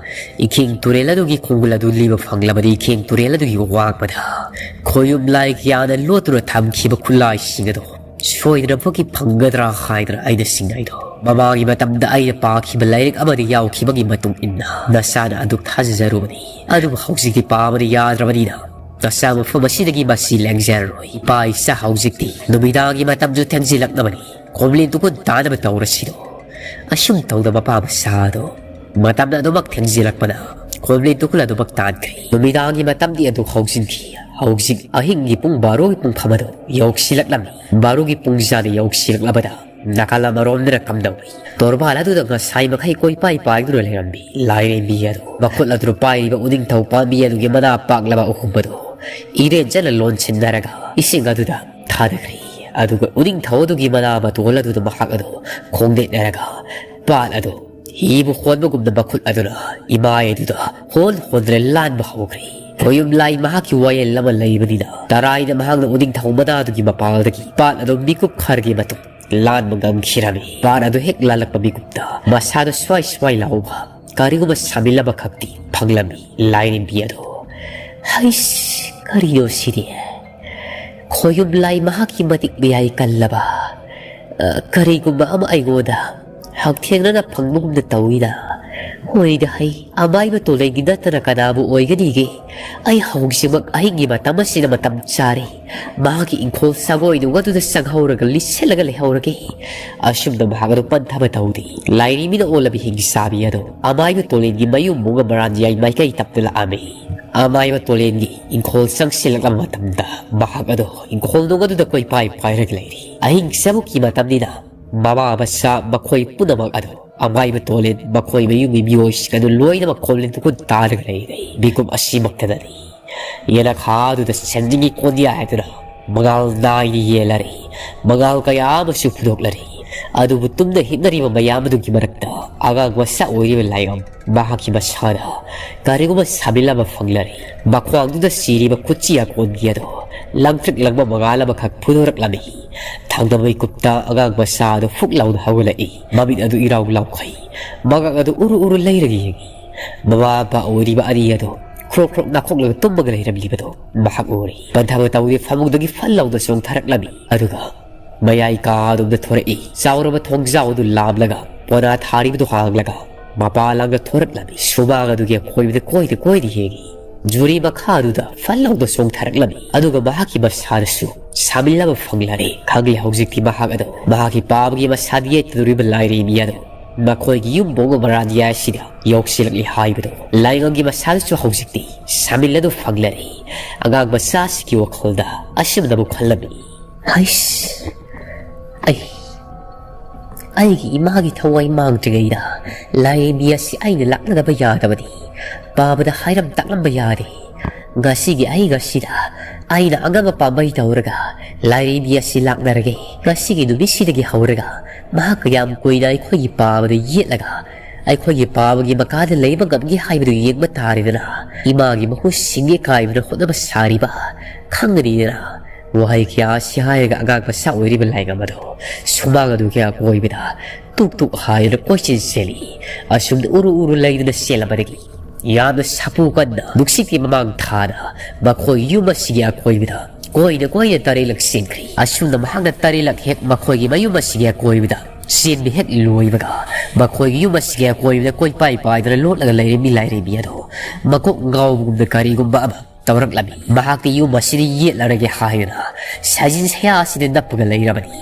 ꯏꯈꯤꯡ ꯇꯨꯔꯦꯜ ꯑꯗꯨꯒꯤ ꯈꯣꯡꯒꯨꯜ ꯑꯗꯨ ꯂꯤꯕ ꯐꯪꯂꯕꯗꯤ ꯏꯈꯤꯡ ꯇꯨꯔꯦꯜ ꯑꯗꯨꯒꯤ ꯋꯥꯡꯃꯗ ꯈꯣꯌꯨꯝ ꯂꯥꯏ ꯀꯌꯥꯅ ꯂꯣꯠꯇꯨꯅ ꯊꯝꯈꯤꯕ ꯈꯨꯠꯂꯥꯏꯁꯤꯡ ꯑꯗꯨ ꯁꯣꯏꯗꯅꯃꯛꯀꯤ ꯐꯪꯒꯗ꯭ꯔꯥ ꯍꯥꯏꯗꯅ ꯑꯩꯅ ꯆꯤꯡꯅꯩꯗꯣ꯫ ꯃꯃꯥꯡꯒꯤ ꯃꯇꯝꯗ ꯑꯩꯅ ꯄꯥꯈꯤꯕ ꯂꯥꯏꯔꯤꯛ ꯑꯃꯗ ꯌꯥꯎꯈꯤꯕꯒꯤ ꯃꯇꯨꯡ ꯏꯟꯅ ꯅꯁꯥꯅ ꯑꯗꯨ ꯊꯥꯖꯖꯔꯨꯕꯅꯤ꯫ ꯑꯗꯨꯕꯨ ꯍꯧꯖꯤꯛꯇꯤ ꯄꯥꯕꯅ ꯌꯥꯗ꯭ꯔꯕꯅꯤꯅ ꯅꯆꯥ ꯃꯐꯝ ꯑꯁꯤꯗꯒꯤ ꯃꯁꯤ ꯂꯦꯡꯖꯔꯔꯣꯏ꯫ ꯏꯄꯥ ꯏꯆꯥ ꯍꯧꯖꯤꯛꯇꯤ ꯅꯨꯃꯤꯗꯥꯡꯒꯤ ꯃꯇꯝꯁꯨ ꯊꯦꯡꯖꯤꯜꯂꯛꯂꯕꯅꯤ꯫ ꯈꯣꯝꯂꯦꯟ ꯇꯨꯈꯨꯜ ꯇꯥꯅꯕ ꯇꯧꯔꯁꯤꯗꯣ꯫ ꯑꯁꯨꯝ ꯇꯧꯗ ꯃꯄꯥ ꯃꯆꯥꯗꯣ ꯃꯇꯝꯅ ꯑꯗꯨꯃꯛ ꯊꯦꯡꯖꯤꯜꯂꯛꯄꯅ ꯈꯣꯝꯂꯦꯟ ꯇꯨꯈꯨꯜ ꯑꯗꯨꯃꯛ ꯇꯥꯟꯈ꯭ꯔꯦ꯫ ꯅꯨꯃꯤꯗꯥꯡꯒꯤ ꯃꯇꯝꯗꯤ ꯑꯗꯨ ꯍꯧꯖꯤꯟꯈꯤ꯫ ꯍꯧꯖꯤꯛ ꯑꯍꯤꯡꯒꯤ ꯄꯨꯡ ꯕꯥꯔꯣꯒꯤ ꯄꯨꯡꯐꯝ ꯑꯗꯨ ꯌꯧꯁꯤꯜꯂꯛꯂꯝꯃꯤ꯫ ꯕꯥꯔꯣꯒꯤ ꯄꯨꯡꯖꯥꯗ ꯌꯧꯁꯤꯜꯂꯛꯂꯕꯗ ꯅꯥꯀꯜ ꯑꯃꯔꯣꯝꯗꯅ ꯀꯝꯗꯧꯏ? ꯇꯣꯔꯕꯥꯟ ꯑꯗꯨꯗ ꯉꯁꯥꯏ ꯃꯈꯩ ꯀꯣꯏꯄꯥꯏ ꯄꯥꯏꯗꯨꯅ ꯂꯩꯔꯝꯃꯤ ꯂꯥꯏꯔꯦꯝꯕꯤ ꯑꯗꯨ꯫ ꯃꯈꯨꯠ ꯑꯗꯨ ꯄꯥꯏꯔꯤꯕ ꯎꯅꯤꯡꯊꯧ ꯄꯥꯝꯕꯤ ꯑꯗꯨꯒꯤ ꯃꯅꯥ ꯄꯥꯛꯂꯕ ꯑꯍꯨꯝ ꯑꯗꯨ ꯏꯔꯦꯟꯖꯅ ꯂꯣꯟꯁꯤꯟꯅꯔꯒ ꯏꯁꯤꯡ ꯑꯗꯨꯗ ꯊꯥꯗꯈ꯭ꯔꯦ꯫ ꯑꯗꯨꯒ ꯎꯅꯤꯡꯊꯧ ꯑꯗꯨꯒꯤ ꯃꯅꯥ ꯃꯇꯣꯜ ꯑꯗꯨꯗ ꯃꯍꯥꯛ ꯑꯗꯨ ꯈꯣꯡꯅꯦꯠꯅꯔꯒ ꯄꯥꯠ ꯑꯗꯨ ꯍꯤꯕꯨ ꯍꯣꯟꯕꯒꯨꯝꯅ ꯃꯈꯨꯠ ꯑꯗꯨꯅ ꯏꯃꯥꯏ ꯑꯗꯨꯗ ꯍꯣꯟ ꯍꯣꯟꯗꯨꯅ ꯂꯥꯟꯕ ꯍꯧꯈ꯭ꯔꯦ꯫ ꯈꯣꯌꯨꯝ ꯂꯥꯏ ꯃꯍꯥꯛꯀꯤ ꯋꯥꯌꯦꯜ ꯑꯃ ꯂꯩꯕꯅꯤꯅ, ꯇꯔꯥꯏꯅ ꯃꯍꯥꯛꯅ ꯎꯅꯤꯡꯊꯧ ꯃꯅꯥꯗꯨꯒꯤ ꯃꯄꯥꯜꯗꯒꯤ ꯄꯥꯠ ꯑꯗꯨ ꯃꯤꯀꯨꯞ ꯈꯔꯒꯤ ꯃꯇꯨꯡ ꯂꯥꯟꯕ ꯉꯝꯈꯤꯔꯝꯃꯤ꯫ ꯄꯥꯠ ꯑꯗꯨ ꯍꯦꯛ ꯂꯥꯜꯂꯛꯄ ꯃꯤꯀꯨꯞꯇ ꯃꯁꯥꯗ ꯁ꯭ꯋꯥꯏ ꯁ꯭ꯋꯥꯏ ꯂꯥꯎꯕ ꯀꯔꯤꯒꯨꯝꯕ ꯁꯥꯃꯤꯜ ꯑꯃꯈꯛꯇꯤ ꯐꯪꯂꯝꯃꯤ꯫ ꯂꯥꯏꯔꯦꯝꯕꯤ ꯑꯗꯣ, "ꯍꯩꯁ, ꯀꯔꯤꯅꯣ ꯁꯤꯗꯤ? ꯈꯣꯌꯨꯝ ꯂꯥꯏ ꯃꯍꯥꯛꯀꯤ ꯃꯇꯤꯛ ꯃꯌꯥꯏ ꯀꯜꯂꯕ, ꯑ, ꯀꯔꯤꯒꯨꯝꯕ ꯑꯃ ꯑꯩꯉꯣꯟꯗ ꯍꯛꯊꯦꯡꯅꯅ ꯐꯪꯕꯒꯨꯝꯅ ꯇꯧꯏꯗ꯫ ꯍꯣꯏꯗ ꯍꯩ, ꯑꯃꯥꯏꯕ ꯇꯣꯂꯦꯟꯒꯤ ꯅꯠꯇꯅ ꯀꯅꯥꯕꯨ ꯑꯣꯏꯒꯅꯤꯒꯦ? ꯑꯩ ꯍꯧꯖꯤꯛꯃꯛ ꯑꯍꯤꯡꯒꯤ ꯃꯇꯝ ꯑꯁꯤꯅ ꯃꯇꯝ ꯆꯥꯔꯦ꯫ ꯃꯍꯥꯛꯀꯤ ꯏꯪꯈꯣꯜ ꯁꯪꯒꯣꯏꯗꯨ ꯑꯗꯨꯗ ꯆꯪꯍꯧꯔꯒ ꯂꯤꯠꯁꯤꯜꯂꯒ ꯂꯩꯍꯧꯔꯒꯦ꯫" ꯑꯁꯨꯝꯅ ꯃꯍꯥꯛ ꯑꯗꯨ ꯄꯟꯊꯕ ꯇꯧꯗꯦ꯫ ꯂꯥꯏꯔꯦꯝꯕꯤꯅ ꯑꯣꯜꯂꯕ ꯍꯤꯡꯆꯥꯕꯤ ꯑꯗꯨ ꯑꯃꯥꯏꯕ ꯇꯣꯂꯦꯟꯒꯤ ꯃꯌꯨꯝ ꯃꯨꯡꯒ ꯃꯔꯥꯟ ꯌꯥꯏ ꯃꯥꯏꯀꯩ ꯇꯞꯇꯨꯅ ꯂꯥꯛꯑꯝꯃꯤ꯫ ꯑꯃꯥꯏꯕ ꯇꯣꯂꯦꯟꯒꯤ ꯏꯪꯈꯣꯜ ꯆꯪꯁꯤꯜꯂꯛꯂꯕ ꯃꯇꯝꯗ ꯃꯍꯥꯛ ꯑꯗꯨ ꯏꯪꯈꯣꯜ ꯅꯨꯡ ꯑꯗꯨꯗ ꯀꯣꯏꯄꯥꯏ ꯄꯥꯏꯔꯒ ꯂꯩꯔꯤ꯫ ꯑꯍꯤꯡ ꯆꯕꯨꯛꯀꯤ ꯃꯇꯝꯅꯤꯅ ꯃꯃꯥ ꯃꯆꯥ ꯃꯈꯣꯏ ꯄꯨꯝꯅꯃꯛ ꯑꯗꯨ ꯑꯃꯥꯏꯕ ꯇꯣꯂꯦꯟ ꯃꯈꯣꯏ ꯃꯌꯨꯝꯒꯤ ꯃꯤꯑꯣꯏꯁꯤꯡ ꯑꯗꯨ ꯂꯣꯏꯅꯃꯛ ꯈꯣꯝꯂꯦꯟ ꯇꯨꯈꯨꯟ ꯇꯥꯔꯒ ꯂꯩꯔꯦ꯫ ꯃꯤꯀꯨꯞ ꯑꯁꯤꯃꯛꯇꯗꯅꯤ ꯌꯦꯅꯈꯥꯗꯨꯗ ꯁꯦꯟꯖꯤꯡꯒꯤ ꯀꯣꯟꯌꯥꯏ ꯍꯥꯏꯗꯨꯅ ꯃꯉꯥꯜ ꯅꯥꯏꯅ ꯌꯦꯜꯂꯔꯦ꯫ ꯃꯉꯥꯜ ꯀꯌꯥ ꯑꯃꯁꯨ ꯐꯨꯗꯣꯛꯂꯔꯦ꯫ ꯑꯗꯨꯕꯨ ꯇꯨꯝꯅ ꯍꯤꯞꯅꯔꯤꯕ ꯃꯌꯥꯝ ꯑꯗꯨꯒꯤ ꯃꯔꯛꯇ ꯑꯉꯥꯡ ꯃꯆꯥ ꯑꯣꯏꯔꯤꯕ ꯂꯥꯏꯉꯝ ꯃꯍꯥꯛꯀꯤ ꯃꯁꯥꯗ ꯀꯔꯤꯒꯨꯝꯕ ꯁꯥꯃꯤꯜ ꯑꯃ ꯐꯪꯂꯔꯦ꯫ ꯃꯈ꯭ꯋꯥꯡꯗꯨꯗ ꯁꯤꯔꯤꯕ ꯈꯨꯠꯆꯤ ꯑꯀꯣꯟꯕꯤ ꯑꯗꯣ ꯂꯪꯇ꯭ꯔꯤꯛ ꯂꯪꯕ ꯃꯉꯥꯜ ꯑꯃꯈꯛ ꯐꯨꯗꯣꯔꯛꯂꯝꯃꯤ꯫ ꯊꯥꯡꯗ ꯃꯤꯀꯨꯞꯇ ꯑꯉꯥꯡ ꯃꯆꯥ ꯑꯗꯨ ꯐꯨꯛ ꯂꯥꯎꯅ ꯍꯧꯒꯠꯂꯛꯏ꯫ ꯃꯃꯤꯠ ꯑꯗꯨ ꯏꯔꯥꯎ ꯂꯥꯎꯈꯩ꯫ ꯃꯉꯛ ꯑꯗꯨ ꯎꯔꯨ ꯎꯔꯨ ꯂꯩꯔꯒ ꯌꯦꯡꯏ꯫ ꯃꯃꯥ ꯃꯄꯥ ꯑꯣꯏꯔꯤꯕ ꯑꯅꯤ ꯑꯗꯨ ꯈ꯭ꯔꯣꯛ ꯈ꯭ꯔꯣꯛ ꯅꯥꯈꯣꯛꯂꯒ ꯇꯨꯝꯃꯒ ꯂꯩꯔꯝꯂꯤꯕꯗꯨ ꯃꯍꯥꯛ ꯎꯔꯦ꯫ ꯄꯟꯊꯕ ꯇꯧꯗꯦ ꯐꯃꯨꯡꯗꯒꯤ ꯐꯜ ꯂꯥꯎꯅ ꯆꯣꯡꯊꯔꯛꯂꯝꯃꯤ꯫ ꯑꯗꯨꯒ ꯃꯌꯥꯏ ꯀꯥꯗꯣꯝꯗ ꯊꯣꯔꯛꯏ꯫ ꯆꯥꯎꯔꯕ ꯊꯣꯡꯖꯥꯎ ꯑꯗꯨ ꯂꯥꯝꯂꯒ ꯄꯣꯅꯥ ꯊꯥꯔꯤꯕꯗꯨ ꯍꯥꯡꯂꯒ ꯃꯄꯥ ꯂꯥꯡꯗ ꯊꯣꯔꯛꯂꯝꯃꯤ꯫ ꯁꯨꯃꯥꯡ ꯑꯗꯨꯒꯤ ꯑꯀꯣꯏꯕꯗ ꯀꯣꯏꯗ ꯀꯣꯏꯗ ꯌꯦꯡꯏ꯫ ꯖꯨꯔꯤ ꯃꯈꯥꯗꯨꯗ ꯐꯜ ꯂꯥꯎꯅ ꯆꯣꯡꯊꯔꯛꯂꯝꯃꯤ꯫ ꯑꯗꯨꯒ ꯃꯍꯥꯛꯀꯤ ꯃꯁꯥꯗꯁꯨ ꯁꯥꯃꯤꯜ ꯑꯃ ꯐꯪꯂꯔꯦ꯫ ꯈꯪꯂꯦ ꯍꯧꯖꯤꯛꯇꯤ ꯃꯍꯥꯛ ꯑꯗꯨ ꯃꯍꯥꯛꯀꯤ ꯄꯥꯕꯒꯤ ꯃꯁꯥꯗ ꯌꯦꯠꯇꯗꯧꯔꯤꯕ ꯂꯥꯏꯔꯦꯝꯕꯤ ꯑꯗꯨ ꯃꯈꯣꯏꯒꯤ ꯌꯨꯝ ꯕꯣꯡꯒ ꯃꯔꯥꯟꯗꯤꯌꯥ ꯑꯁꯤꯗ ꯌꯧꯁꯤꯜꯂꯛꯂꯤ ꯍꯥꯏꯕꯗꯨ꯫ ꯂꯥꯏꯉꯝꯒꯤ ꯃꯁꯥꯗꯁꯨ ꯍꯧꯖꯤꯛꯇꯤ ꯁꯥꯃꯤꯜ ꯑꯗꯨ ꯐꯪꯂꯔꯦ꯫ ꯑꯉꯥꯡ ꯃꯆꯥꯁꯤꯒꯤ ꯋꯥꯈꯜꯗ ꯑꯁꯨꯝꯅꯕꯨ ꯈꯜꯂꯝꯃꯤ꯫ ꯍꯩꯁ, ꯑꯩ, ꯑꯩꯒꯤ ꯏꯃꯥꯒꯤ ꯊꯋꯥꯏ ꯃꯥꯡꯗ꯭ꯔꯤꯉꯩꯗ ꯂꯥꯏꯔꯦꯝꯕꯤ ꯑꯁꯤ ꯑꯩꯅ ꯂꯥꯛꯅꯗꯕ ꯌꯥꯗꯕꯅꯤ꯫ ꯄꯥꯕꯗ ꯍꯥꯏꯔꯝ ꯇꯥꯛꯂꯝꯕ ꯌꯥꯔꯦ꯫ ꯉꯁꯤꯒꯤ ꯑꯍꯤꯡ ꯑꯁꯤꯗ ꯑꯩꯅ ꯑꯉꯝꯕ ꯄꯥꯝꯕꯩ ꯇꯧꯔꯒ ꯂꯥꯏꯔꯦꯝꯕꯤ ꯑꯁꯤ ꯂꯥꯛꯅꯔꯒꯦ꯫ ꯉꯁꯤꯒꯤ ꯅꯨꯃꯤꯠꯁꯤꯗꯒꯤ ꯍꯧꯔꯒ ꯃꯍꯥꯛ ꯌꯥꯝ ꯀꯨꯏꯅ ꯑꯩꯈꯣꯏꯒꯤ ꯄꯥꯕꯗ ꯌꯦꯠꯂꯒ ꯑꯩꯈꯣꯏꯒꯤ ꯄꯥꯕꯒꯤ ꯃꯈꯥꯗ ꯂꯩꯕ ꯉꯝꯒꯦ ꯍꯥꯏꯕꯗꯨ ꯌꯦꯡꯕ ꯇꯥꯔꯦꯗꯅ꯫ ꯏꯃꯥꯒꯤ ꯃꯍꯨꯠ ꯁꯤꯟꯒꯦ ꯀꯥꯏꯕꯗ ꯍꯣꯠꯅꯕ ꯁꯥꯔꯤꯕ ꯈꯪꯒꯅꯤꯗꯅ꯫ ꯋꯥꯍꯩ ꯀꯌꯥ ꯑꯁꯤ ꯍꯥꯏꯔꯒ ꯑꯉꯥꯡ ꯃꯆꯥ ꯑꯣꯏꯔꯤꯕ ꯂꯥꯏꯉꯝ ꯑꯗꯨ ꯁꯨꯃꯥꯡ ꯑꯗꯨꯒꯤ ꯑꯀꯣꯏꯕꯗ ꯇꯨꯛ ꯇꯨꯛ ꯍꯥꯏꯗꯨꯅ ꯀꯣꯏꯆꯦꯟ ꯆꯦꯜꯂꯤ꯫ ꯑꯁꯨꯝꯅ ꯎꯔꯨ ꯎꯔꯨ ꯂꯩꯗꯨꯅ ꯆꯦꯜꯂꯝꯕꯗꯒꯤ ꯌꯥꯝꯅ ꯁꯥꯐꯨ ꯀꯟꯅ ꯅꯨꯡꯁꯤꯠꯀꯤ ꯃꯃꯥꯡ ꯊꯥꯅ ꯃꯈꯣꯏ ꯌꯨꯝ ꯑꯁꯤꯒꯤ ꯑꯀꯣꯏꯕꯗ ꯀꯣꯏꯅ ꯀꯣꯏꯅ ꯇꯔꯦꯠꯂꯛ ꯆꯦꯟꯈ꯭ꯔꯤ꯫ ꯑꯁꯨꯝꯅ ꯃꯍꯥꯛꯅ ꯇꯔꯦꯠꯂꯛ ꯍꯦꯛ ꯃꯈꯣꯏꯒꯤ ꯃꯌꯨꯝ ꯑꯁꯤꯒꯤ ꯑꯀꯣꯏꯕꯗ ꯆꯦꯟꯕ ꯍꯦꯛ ꯂꯣꯏꯕꯒ, ꯃꯈꯣꯏꯒꯤ ꯌꯨꯝ ꯑꯁꯤꯒꯤ ꯑꯀꯣꯏꯕꯗ ꯀꯣꯏꯄꯥꯏ ꯄꯥꯏꯗꯨꯅ ꯂꯣꯠꯂꯒ ꯂꯩꯔꯝꯃꯤ ꯂꯥꯏꯔꯦꯝꯕꯤ ꯑꯗꯣ ꯃꯀꯣꯛ ꯉꯥꯎꯕꯒꯨꯝꯅ ꯀꯔꯤꯒꯨꯝꯕ ꯑꯃ ꯇꯧꯔꯛꯂꯝꯃꯤ꯫ ꯃꯍꯥꯛꯀꯤ ꯌꯨꯝ ꯑꯁꯤꯗ ꯌꯦꯠꯂꯔꯒꯦ ꯍꯥꯏꯗꯨꯅ ꯁꯥꯖꯤꯟ ꯁꯌꯥ ꯑꯁꯤꯗ ꯅꯞꯄꯒ ꯂꯩꯔꯕꯅꯤ꯫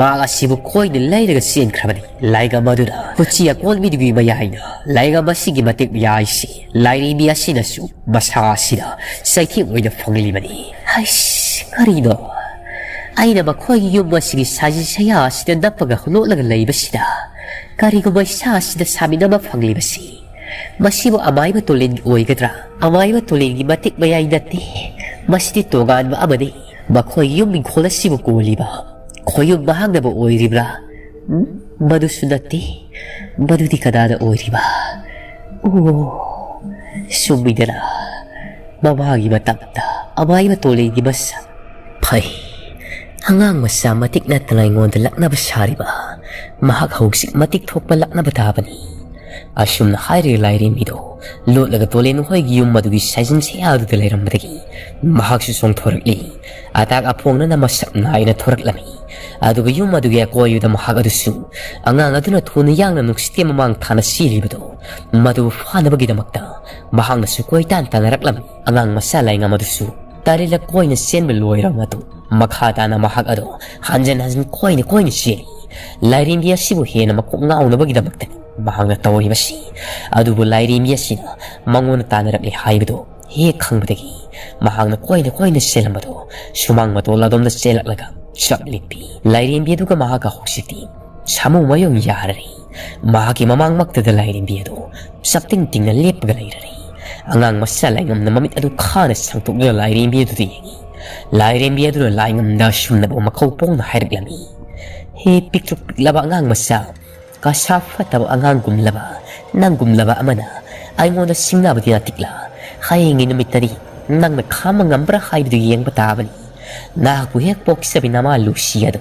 ꯃꯍꯥꯛ ꯑꯁꯤꯕꯨ ꯀꯣꯏꯅ ꯂꯩꯔꯒ ꯆꯦꯟꯈ꯭ꯔꯕꯅꯤ꯫ ꯂꯥꯏꯉꯝ ꯑꯗꯨꯅ ꯈꯨꯠꯁꯤ ꯑꯀꯣꯟꯕꯤꯗꯨꯒꯤ ꯃꯌꯥꯏꯅ ꯂꯥꯏꯉꯝ ꯑꯁꯤꯒꯤ ꯃꯇꯤꯛ ꯃꯌꯥꯏꯁꯤ ꯂꯥꯏꯔꯦꯝꯕꯤ ꯑꯁꯤꯅꯁꯨ ꯃꯁꯥ ꯑꯁꯤꯗ ꯆꯩꯊꯦꯡ ꯑꯣꯏꯅ ꯐꯪꯂꯤꯕꯅꯤ꯫ ꯍꯩꯁ, ꯀꯔꯤꯅꯣ? ꯑꯩꯅ ꯃꯈꯣꯏꯒꯤ ꯌꯨꯝ ꯑꯁꯤꯒꯤ ꯁꯥꯖꯤꯟ ꯁꯌꯥ ꯑꯁꯤꯗ ꯅꯞꯄꯒ ꯂꯣꯠꯂꯒ ꯂꯩꯕꯁꯤꯗ ꯀꯔꯤꯒꯨꯝꯕ ꯏꯁꯥ ꯑꯁꯤꯗ ꯁꯥꯃꯤꯟꯅꯕ ꯐꯪꯂꯤꯕꯁꯤ ꯃꯁꯤꯕꯨ ꯑꯃꯥꯏꯕ ꯇꯣꯂꯦꯟꯒꯤ ꯑꯣꯏꯒꯗ꯭ꯔꯥ? ꯑꯃꯥꯏꯕ ꯇꯣꯂꯦꯟꯒꯤ ꯃꯇꯤꯛ ꯃꯌꯥꯏ ꯅꯠꯇꯦ꯫ ꯃꯁꯤꯗꯤ ꯇꯣꯉꯥꯟꯕ ꯑꯃꯅꯤ꯫ ꯃꯈꯣꯏꯒꯤ ꯌꯨꯝ ꯏꯪꯈꯣꯜ ꯑꯁꯤꯕꯨ ꯀꯣꯜꯂꯤꯕ ꯈꯣꯌꯨꯝ ꯃꯍꯥꯛꯅꯕꯨ ꯑꯣꯏꯔꯤꯕ꯭ꯔꯥ? ꯎꯝ, ꯃꯗꯨꯁꯨ ꯅꯠꯇꯦ꯫ ꯃꯗꯨꯗꯤ ꯀꯅꯥꯅ ꯑꯣꯏꯔꯤꯕ? ꯑꯣ, ꯆꯨꯝꯃꯤꯗꯅ, ꯃꯃꯥꯒꯤ ꯃꯇꯝꯗ ꯑꯃꯥꯏꯕ ꯇꯣꯂꯦꯟꯒꯤ ꯃꯁꯛ꯫ ꯐꯩ, ꯑꯉꯥꯡ ꯃꯆꯥ ꯃꯇꯤꯛ ꯅꯠꯇꯅ ꯑꯩꯉꯣꯟꯗ ꯂꯛꯅꯕ ꯁꯥꯔꯤꯕ꯫ ꯃꯍꯥꯛ ꯍꯧꯖꯤꯛ ꯃꯇꯤꯛ ꯊꯣꯛꯄ ꯂꯛꯅꯕ ꯇꯥꯕꯅꯤ꯫ ꯑꯁꯨꯝꯅ ꯍꯥꯏꯔꯒ ꯂꯥꯏꯔꯦꯝꯕꯤꯗꯣ ꯂꯣꯠꯂꯒ ꯇꯣꯂꯦꯟ ꯍꯣꯏꯒꯤ ꯌꯨꯝ ꯑꯗꯨꯒꯤ ꯁꯥꯏꯖꯤꯟ ꯁꯌꯥꯗꯨꯗ ꯂꯩꯔꯝꯕꯗꯒꯤ ꯃꯍꯥꯛꯁꯨ ꯆꯣꯡꯊꯣꯔꯛꯂꯤ꯫ ꯑꯇꯥꯛ ꯑꯐꯣꯡꯅꯅ ꯃꯁꯛ ꯅꯥꯏꯅ ꯊꯣꯔꯛꯂꯝꯃꯤ꯫ ꯑꯗꯨꯒ ꯌꯨꯝ ꯑꯗꯨꯒꯤ ꯑꯀꯣꯏꯕꯗ ꯃꯍꯥꯛ ꯑꯗꯨꯁꯨ ꯑꯉꯥꯡ ꯑꯗꯨꯅ ꯊꯨꯅ ꯌꯥꯡꯅ ꯅꯨꯡꯁꯤꯠꯀꯤ ꯃꯃꯥꯡ ꯊꯥꯅ ꯆꯦꯜꯂꯤꯕꯗꯨ ꯃꯗꯨ ꯐꯥꯅꯕꯒꯤꯗꯃꯛꯇ ꯃꯍꯥꯛꯅꯁꯨ ꯀꯣꯏꯇꯥꯟ ꯇꯥꯟꯅꯔꯛꯂꯝꯃꯤ꯫ ꯑꯉꯥꯡ ꯃꯆꯥ ꯂꯥꯏꯉꯝ ꯑꯗꯨꯁꯨ ꯇꯔꯦꯠꯂꯛ ꯀꯣꯏꯅ ꯆꯦꯟꯕ ꯂꯣꯏꯔꯕ ꯃꯇꯨꯡ ꯃꯈꯥ ꯇꯥꯅ ꯃꯍꯥꯛ ꯑꯗꯣ ꯍꯟꯖꯟ ꯍꯟꯖꯟ ꯀꯣꯏꯅ ꯀꯣꯏꯅ ꯆꯦꯜꯂꯤ꯫ ꯂꯥꯏꯔꯦꯝꯕꯤ ꯑꯁꯤꯕꯨ ꯍꯦꯟꯅ ꯃꯀꯣꯛ ꯉꯥꯎꯅꯕꯒꯤꯗꯃꯛꯇꯅꯤ ꯃꯍꯥꯛꯅ ꯇꯧꯔꯤꯕꯁꯤ꯫ ꯑꯗꯨꯕꯨ ꯂꯥꯏꯔꯦꯝꯕꯤ ꯑꯁꯤꯅ ꯃꯉꯣꯟꯗ ꯇꯥꯟꯅꯔꯛꯂꯦ ꯍꯥꯏꯕꯗꯨ ꯍꯦꯛ ꯈꯪꯕꯗꯒꯤ ꯃꯍꯥꯛꯅ ꯀꯣꯏꯅ ꯀꯣꯏꯅ ꯆꯦꯜꯂꯝꯕꯗꯣ ꯁꯨꯃꯥꯡ ꯃꯇꯣꯜ ꯑꯗꯣꯝꯗ ꯆꯦꯜꯂꯛꯂꯒ ꯆꯞ ꯂꯦꯞꯄꯤ꯫ ꯂꯥꯏꯔꯦꯝꯕꯤ ꯑꯗꯨꯒ ꯃꯍꯥꯛꯀ ꯍꯧꯖꯤꯛꯇꯤ ꯁꯥꯃꯨ ꯃꯌꯣꯡ ꯌꯥꯔꯔꯦ꯫ ꯃꯍꯥꯛꯀꯤ ꯃꯃꯥꯡꯃꯛꯇꯗ ꯂꯥꯏꯔꯦꯝꯕꯤ ꯑꯗꯨ ꯆꯞꯇꯤꯡ ꯇꯤꯡꯅ ꯂꯦꯞꯄꯒ ꯂꯩꯔꯔꯦ꯫ ꯑꯉꯥꯡ ꯃꯆꯥ ꯂꯥꯏꯉꯝꯅ ꯃꯃꯤꯠ ꯑꯗꯨ ꯈꯥꯅ ꯁꯥꯡꯗꯣꯛꯂꯒ ꯂꯥꯏꯔꯦꯝꯕꯤ ꯑꯗꯨꯗ ꯌꯦꯡꯉꯤ꯫ ꯂꯥꯏꯔꯦꯝꯕꯤ ꯑꯗꯨꯅ ꯂꯥꯏꯉꯝꯗ ꯑꯁꯨꯝꯅꯕꯨ ꯃꯈꯧ ꯄꯣꯡꯅ ꯍꯥꯏꯔꯛꯂꯝꯃꯤ, "ꯍꯦ ꯄꯤꯛꯇ꯭ꯔꯨ ꯄꯤꯛꯂꯕ ꯑꯉꯥꯡ ꯃꯆꯥ, ꯀꯁꯥ ꯐꯠꯇꯕ ꯑꯉꯥꯡꯒꯨꯝꯂꯕ ꯅꯪꯒꯨꯝꯂꯕ ꯑꯃꯅ ꯑꯩꯉꯣꯟꯗ ꯁꯤꯡꯅꯕꯗꯤ ꯅꯠꯇꯤꯛꯂꯥ? ꯍꯌꯦꯡꯒꯤ ꯅꯨꯃꯤꯠꯇꯗꯤ ꯅꯪꯅ ꯈꯥꯝꯕ ꯉꯝꯕ꯭ꯔꯥ ꯍꯥꯏꯕꯗꯨ ꯌꯦꯡꯕ ꯇꯥꯕꯅꯤ꯫ ꯅꯍꯥꯛꯄꯨ ꯍꯦꯛ ꯄꯣꯛꯆꯕꯤ ꯅꯃꯥ ꯂꯨꯁꯤ ꯑꯗꯣ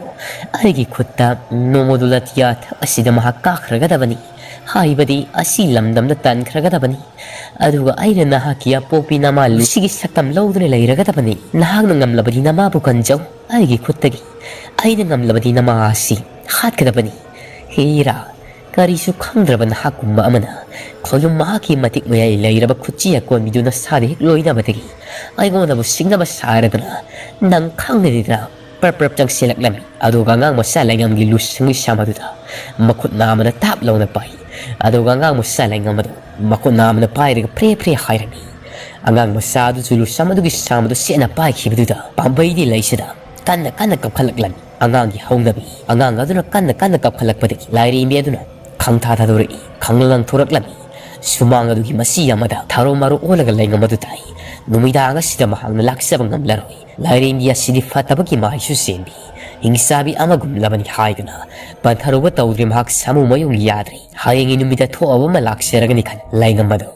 ꯑꯩꯒꯤ ꯈꯨꯠꯇ ꯅꯣꯡꯃꯗꯨ ꯂꯥꯇꯤꯌꯥ ꯊꯛ ꯑꯁꯤꯗ ꯃꯍꯥꯛ ꯀꯥꯈ꯭ꯔꯒꯗꯕꯅꯤ꯫ ꯍꯥꯏꯕꯗꯤ ꯑꯁꯤ ꯂꯝꯗꯝꯗ ꯇꯟꯈ꯭ꯔꯒꯗꯕꯅꯤ꯫ ꯑꯗꯨꯒ ꯑꯩꯅ ꯅꯍꯥꯛꯀꯤ ꯑꯄꯣꯛꯄꯤ ꯅꯃꯥ ꯂꯨꯁꯤꯒꯤ ꯁꯛꯇꯝ ꯂꯧꯗꯨꯅ ꯂꯩꯔꯒꯗꯕꯅꯤ꯫ ꯅꯍꯥꯛꯅ ꯉꯝꯂꯕꯗꯤ ꯅꯃꯥꯕꯨ ꯀꯟꯖꯧ ꯑꯩꯒꯤ ꯈꯨꯠꯇꯒꯤ꯫ ꯑꯩꯅ ꯉꯝꯂꯕꯗꯤ ꯅꯃꯥ ꯑꯁꯤ ꯍꯥꯠꯀꯗꯕꯅꯤ꯫ ꯍꯦꯔꯥ, ꯀꯔꯤꯁꯨ ꯈꯪꯗ꯭ꯔꯕ ꯅꯍꯥꯛꯀꯨꯝꯕ ꯑꯃꯅ ꯈꯣꯂꯨꯝ ꯃꯍꯥꯛꯀꯤ ꯃꯇꯤꯛ ꯃꯌꯥꯏ ꯂꯩꯔꯕ ꯈꯨꯠꯆꯤ ꯑꯀꯣꯟꯕꯤꯗꯨ ꯅꯁꯥꯗ ꯍꯦꯛ ꯂꯣꯏꯅꯕꯗꯒꯤ ꯑꯩꯉꯣꯟꯗꯕꯨ ꯁꯤꯡꯅꯕ ꯁꯥꯔꯗꯅ ꯅꯪ ꯈꯪꯗ꯭ꯔꯤꯗ꯭ꯔꯥ? ꯄ꯭ꯔꯞ ꯄ꯭ꯔꯞ ꯆꯪꯁꯤꯜꯂꯛꯂꯝꯃꯤ꯫ ꯑꯗꯨꯒ ꯑꯉꯥꯡ ꯃꯆꯥ ꯂꯩꯉꯝꯒꯤ ꯂꯨꯁꯪꯒꯤ ꯁꯝ ꯑꯗꯨꯗ ꯃꯈꯨꯠ ꯅꯥꯝꯃꯅ ꯇꯥꯞ ꯂꯥꯎꯅ ꯄꯥꯏ꯫ ꯑꯗꯨꯒ ꯑꯉꯥꯡ ꯃꯆꯥ ꯂꯩꯉꯝ ꯑꯗꯨ ꯃꯈꯨꯠ ꯅꯥꯝꯃꯅ ꯄꯥꯏꯔꯒ ꯐ꯭ꯔꯦ ꯐ꯭ꯔꯦ ꯍꯥꯏꯔꯝꯃꯤ꯫ ꯑꯉꯥꯡ ꯃꯆꯥ ꯑꯗꯨꯁꯨ ꯂꯨꯁꯝ ꯑꯗꯨꯒꯤ ꯁꯝ ꯑꯗꯨ ꯆꯦꯠꯅ ꯄꯥꯏꯈꯤꯕꯗꯨꯗ ꯄꯥꯝꯕꯩꯗꯤ ꯂꯩꯁꯤꯗ ꯀꯟꯅ ꯀꯟꯅ ꯀꯞꯈꯠꯂꯛꯂꯝꯃꯤ꯫ ꯑꯉꯥꯡꯒꯤ ꯍꯧꯅꯕꯤ꯫ ꯑꯉꯥꯡ ꯑꯗꯨꯅ ꯀꯟꯅ ꯀꯟꯅ ꯀꯞꯈꯠꯂꯛꯄꯗꯒꯤ ꯂꯥꯏꯔꯦꯝꯕꯤ ꯑꯗꯨꯅ ꯈꯪꯊꯥ ꯊꯥꯗꯣꯔꯛꯏ꯫ ꯈꯪꯂꯪ ꯊꯣꯔꯛꯂꯝꯃꯤ꯫ ꯁꯨꯃꯥꯡ ꯑꯗꯨꯒꯤ ꯃꯁꯤ ꯑꯃꯗ ꯊꯥꯔꯣ ꯃꯥꯔꯣ ꯑꯣꯜꯂꯒ ꯂꯩꯉꯝ ꯑꯗꯨ ꯇꯥꯏ꯫ ꯅꯨꯃꯤꯗꯥꯡ ꯑꯁꯤꯗ ꯃꯍꯥꯛꯅ ꯂꯥꯛꯆꯕ ꯉꯝꯂꯔꯣꯏ꯫ ꯂꯥꯏꯔꯦꯝꯕꯤ ꯑꯁꯤꯗꯤ ꯐꯠꯇꯕꯒꯤ ꯃꯍꯩꯁꯨ ꯆꯦꯟꯕꯤ, ꯍꯤꯡꯆꯥꯕꯤ ꯑꯃꯒꯨꯝꯂꯕꯅꯤ ꯍꯥꯏꯗꯨꯅ ꯄꯟꯊꯔꯨꯕ ꯇꯧꯗ꯭ꯔꯦ꯫ ꯃꯍꯥꯛ ꯁꯥꯃꯨ ꯃꯌꯨꯡ ꯌꯥꯗ꯭ꯔꯦ꯫ ꯍꯌꯦꯡꯒꯤ ꯅꯨꯃꯤꯠꯇ ꯊꯣꯛꯑꯕ ꯑꯃ ꯂꯥꯛꯆꯔꯒꯅꯤ ꯈꯟ ꯂꯩꯉꯝ ꯑꯗꯨ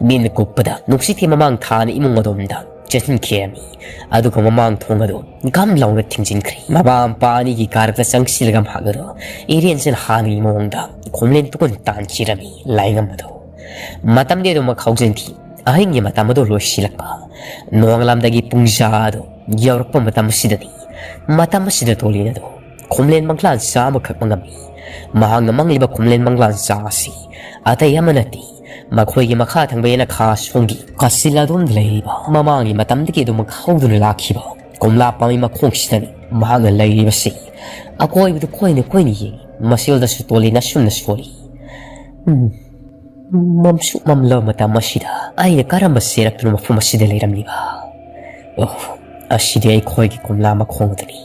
ꯃꯤꯠꯅ ꯀꯨꯞꯄꯗ ꯅꯨꯡꯁꯤꯠꯀꯤ ꯃꯃꯥꯡ ꯊꯥꯅ ꯏꯃꯨꯡ ꯑꯗꯣꯝꯗ ꯆꯦꯟꯁꯤꯟꯈꯤꯔꯝꯃꯤ꯫ ꯑꯗꯨꯒ ꯃꯃꯥꯡ ꯊꯣꯡ ꯑꯗꯨ ꯒꯝ ꯂꯥꯎꯅ ꯊꯤꯡꯖꯤꯟꯈ꯭ꯔꯦ꯫ ꯃꯃꯥ ꯃꯄꯥ ꯑꯅꯤꯒꯤ ꯀꯥꯔꯛꯇ ꯆꯪꯁꯤꯜꯂꯒ ꯃꯍꯥꯛ ꯑꯗꯨ ꯏꯔꯦꯟꯁꯅ ꯍꯥꯟꯅꯒꯤ ꯃꯑꯣꯡꯗ ꯈꯣꯝꯂꯦꯟ ꯇꯨꯀꯨꯟ ꯇꯥꯟꯁꯤꯔꯝꯃꯤ꯫ ꯂꯩꯉꯝ ꯑꯗꯨ ꯃꯇꯝꯗꯤ ꯑꯗꯨꯃꯛ ꯍꯧꯖꯤꯟꯈꯤ꯫ ꯑꯍꯤꯡꯒꯤ ꯃꯇꯝ ꯑꯗꯨ ꯂꯣꯏꯁꯤꯜꯂꯛꯄ ꯅꯣꯡꯂꯝꯗꯒꯤ ꯄꯨꯡꯖꯥ ꯑꯗꯨ ꯌꯧꯔꯛꯄ ꯃꯇꯝ ꯑꯁꯤꯗꯅꯤ꯫ ꯃꯇꯝ ꯑꯁꯤꯗ ꯇꯣꯂꯤꯟ ꯑꯗꯨ ꯈꯣꯝꯂꯦꯟ ꯃꯪꯂꯥꯟ ꯆꯥ ꯑꯃꯈꯛ ꯃꯪꯉꯝꯃꯤ꯫ ꯃꯍꯥꯛꯅ ꯃꯪꯂꯤꯕ ꯈꯣꯝꯂꯦꯟ ꯃꯪꯂꯥꯟ ꯆꯥ ꯑꯁꯤ ꯑꯇꯩ ꯑꯃ ꯅꯠꯇꯦ, ꯃꯈꯣꯏꯒꯤ ꯃꯈꯥ ꯊꯪꯕ ꯌꯦꯅꯈꯥ ꯁꯣꯝꯒꯤ ꯀꯥꯆꯤꯜ ꯑꯗꯣꯝꯗ ꯂꯩꯔꯤꯕ ꯃꯃꯥꯡꯒꯤ ꯃꯇꯝꯗꯒꯤ ꯑꯗꯨꯃꯛ ꯍꯧꯗꯨꯅ ꯂꯥꯛꯈꯤꯕ ꯀꯣꯝꯂꯥ ꯄꯥꯝꯕꯤ ꯃꯈꯣꯡꯁꯤꯗꯅꯤ ꯃꯍꯥꯛꯅ ꯂꯩꯔꯤꯕꯁꯤ꯫ ꯑꯀꯣꯏꯕꯗꯨ ꯀꯣꯏꯅ ꯀꯣꯏꯅ ꯌꯦꯡꯉꯤ꯫ ꯃꯁꯤꯗꯁꯨ ꯇꯣꯂꯤꯟ ꯑꯁꯨꯝꯅ ꯁꯣꯜꯂꯤ꯫ ꯎꯝ, ꯃꯝꯁꯨ ꯃꯝꯂꯕ ꯃꯇꯝ ꯑꯁꯤꯗ ꯑꯩꯅ ꯀꯔꯝꯕ ꯆꯦꯔꯛꯇꯨꯅ ꯃꯐꯝ ꯑꯁꯤꯗ ꯂꯩꯔꯝꯂꯤꯕ? ꯑꯣ, ꯑꯁꯤꯗꯤ ꯑꯩꯈꯣꯏꯒꯤ ꯀꯣꯝꯂꯥ ꯃꯈꯣꯡ ꯑꯗꯨꯅꯤ꯫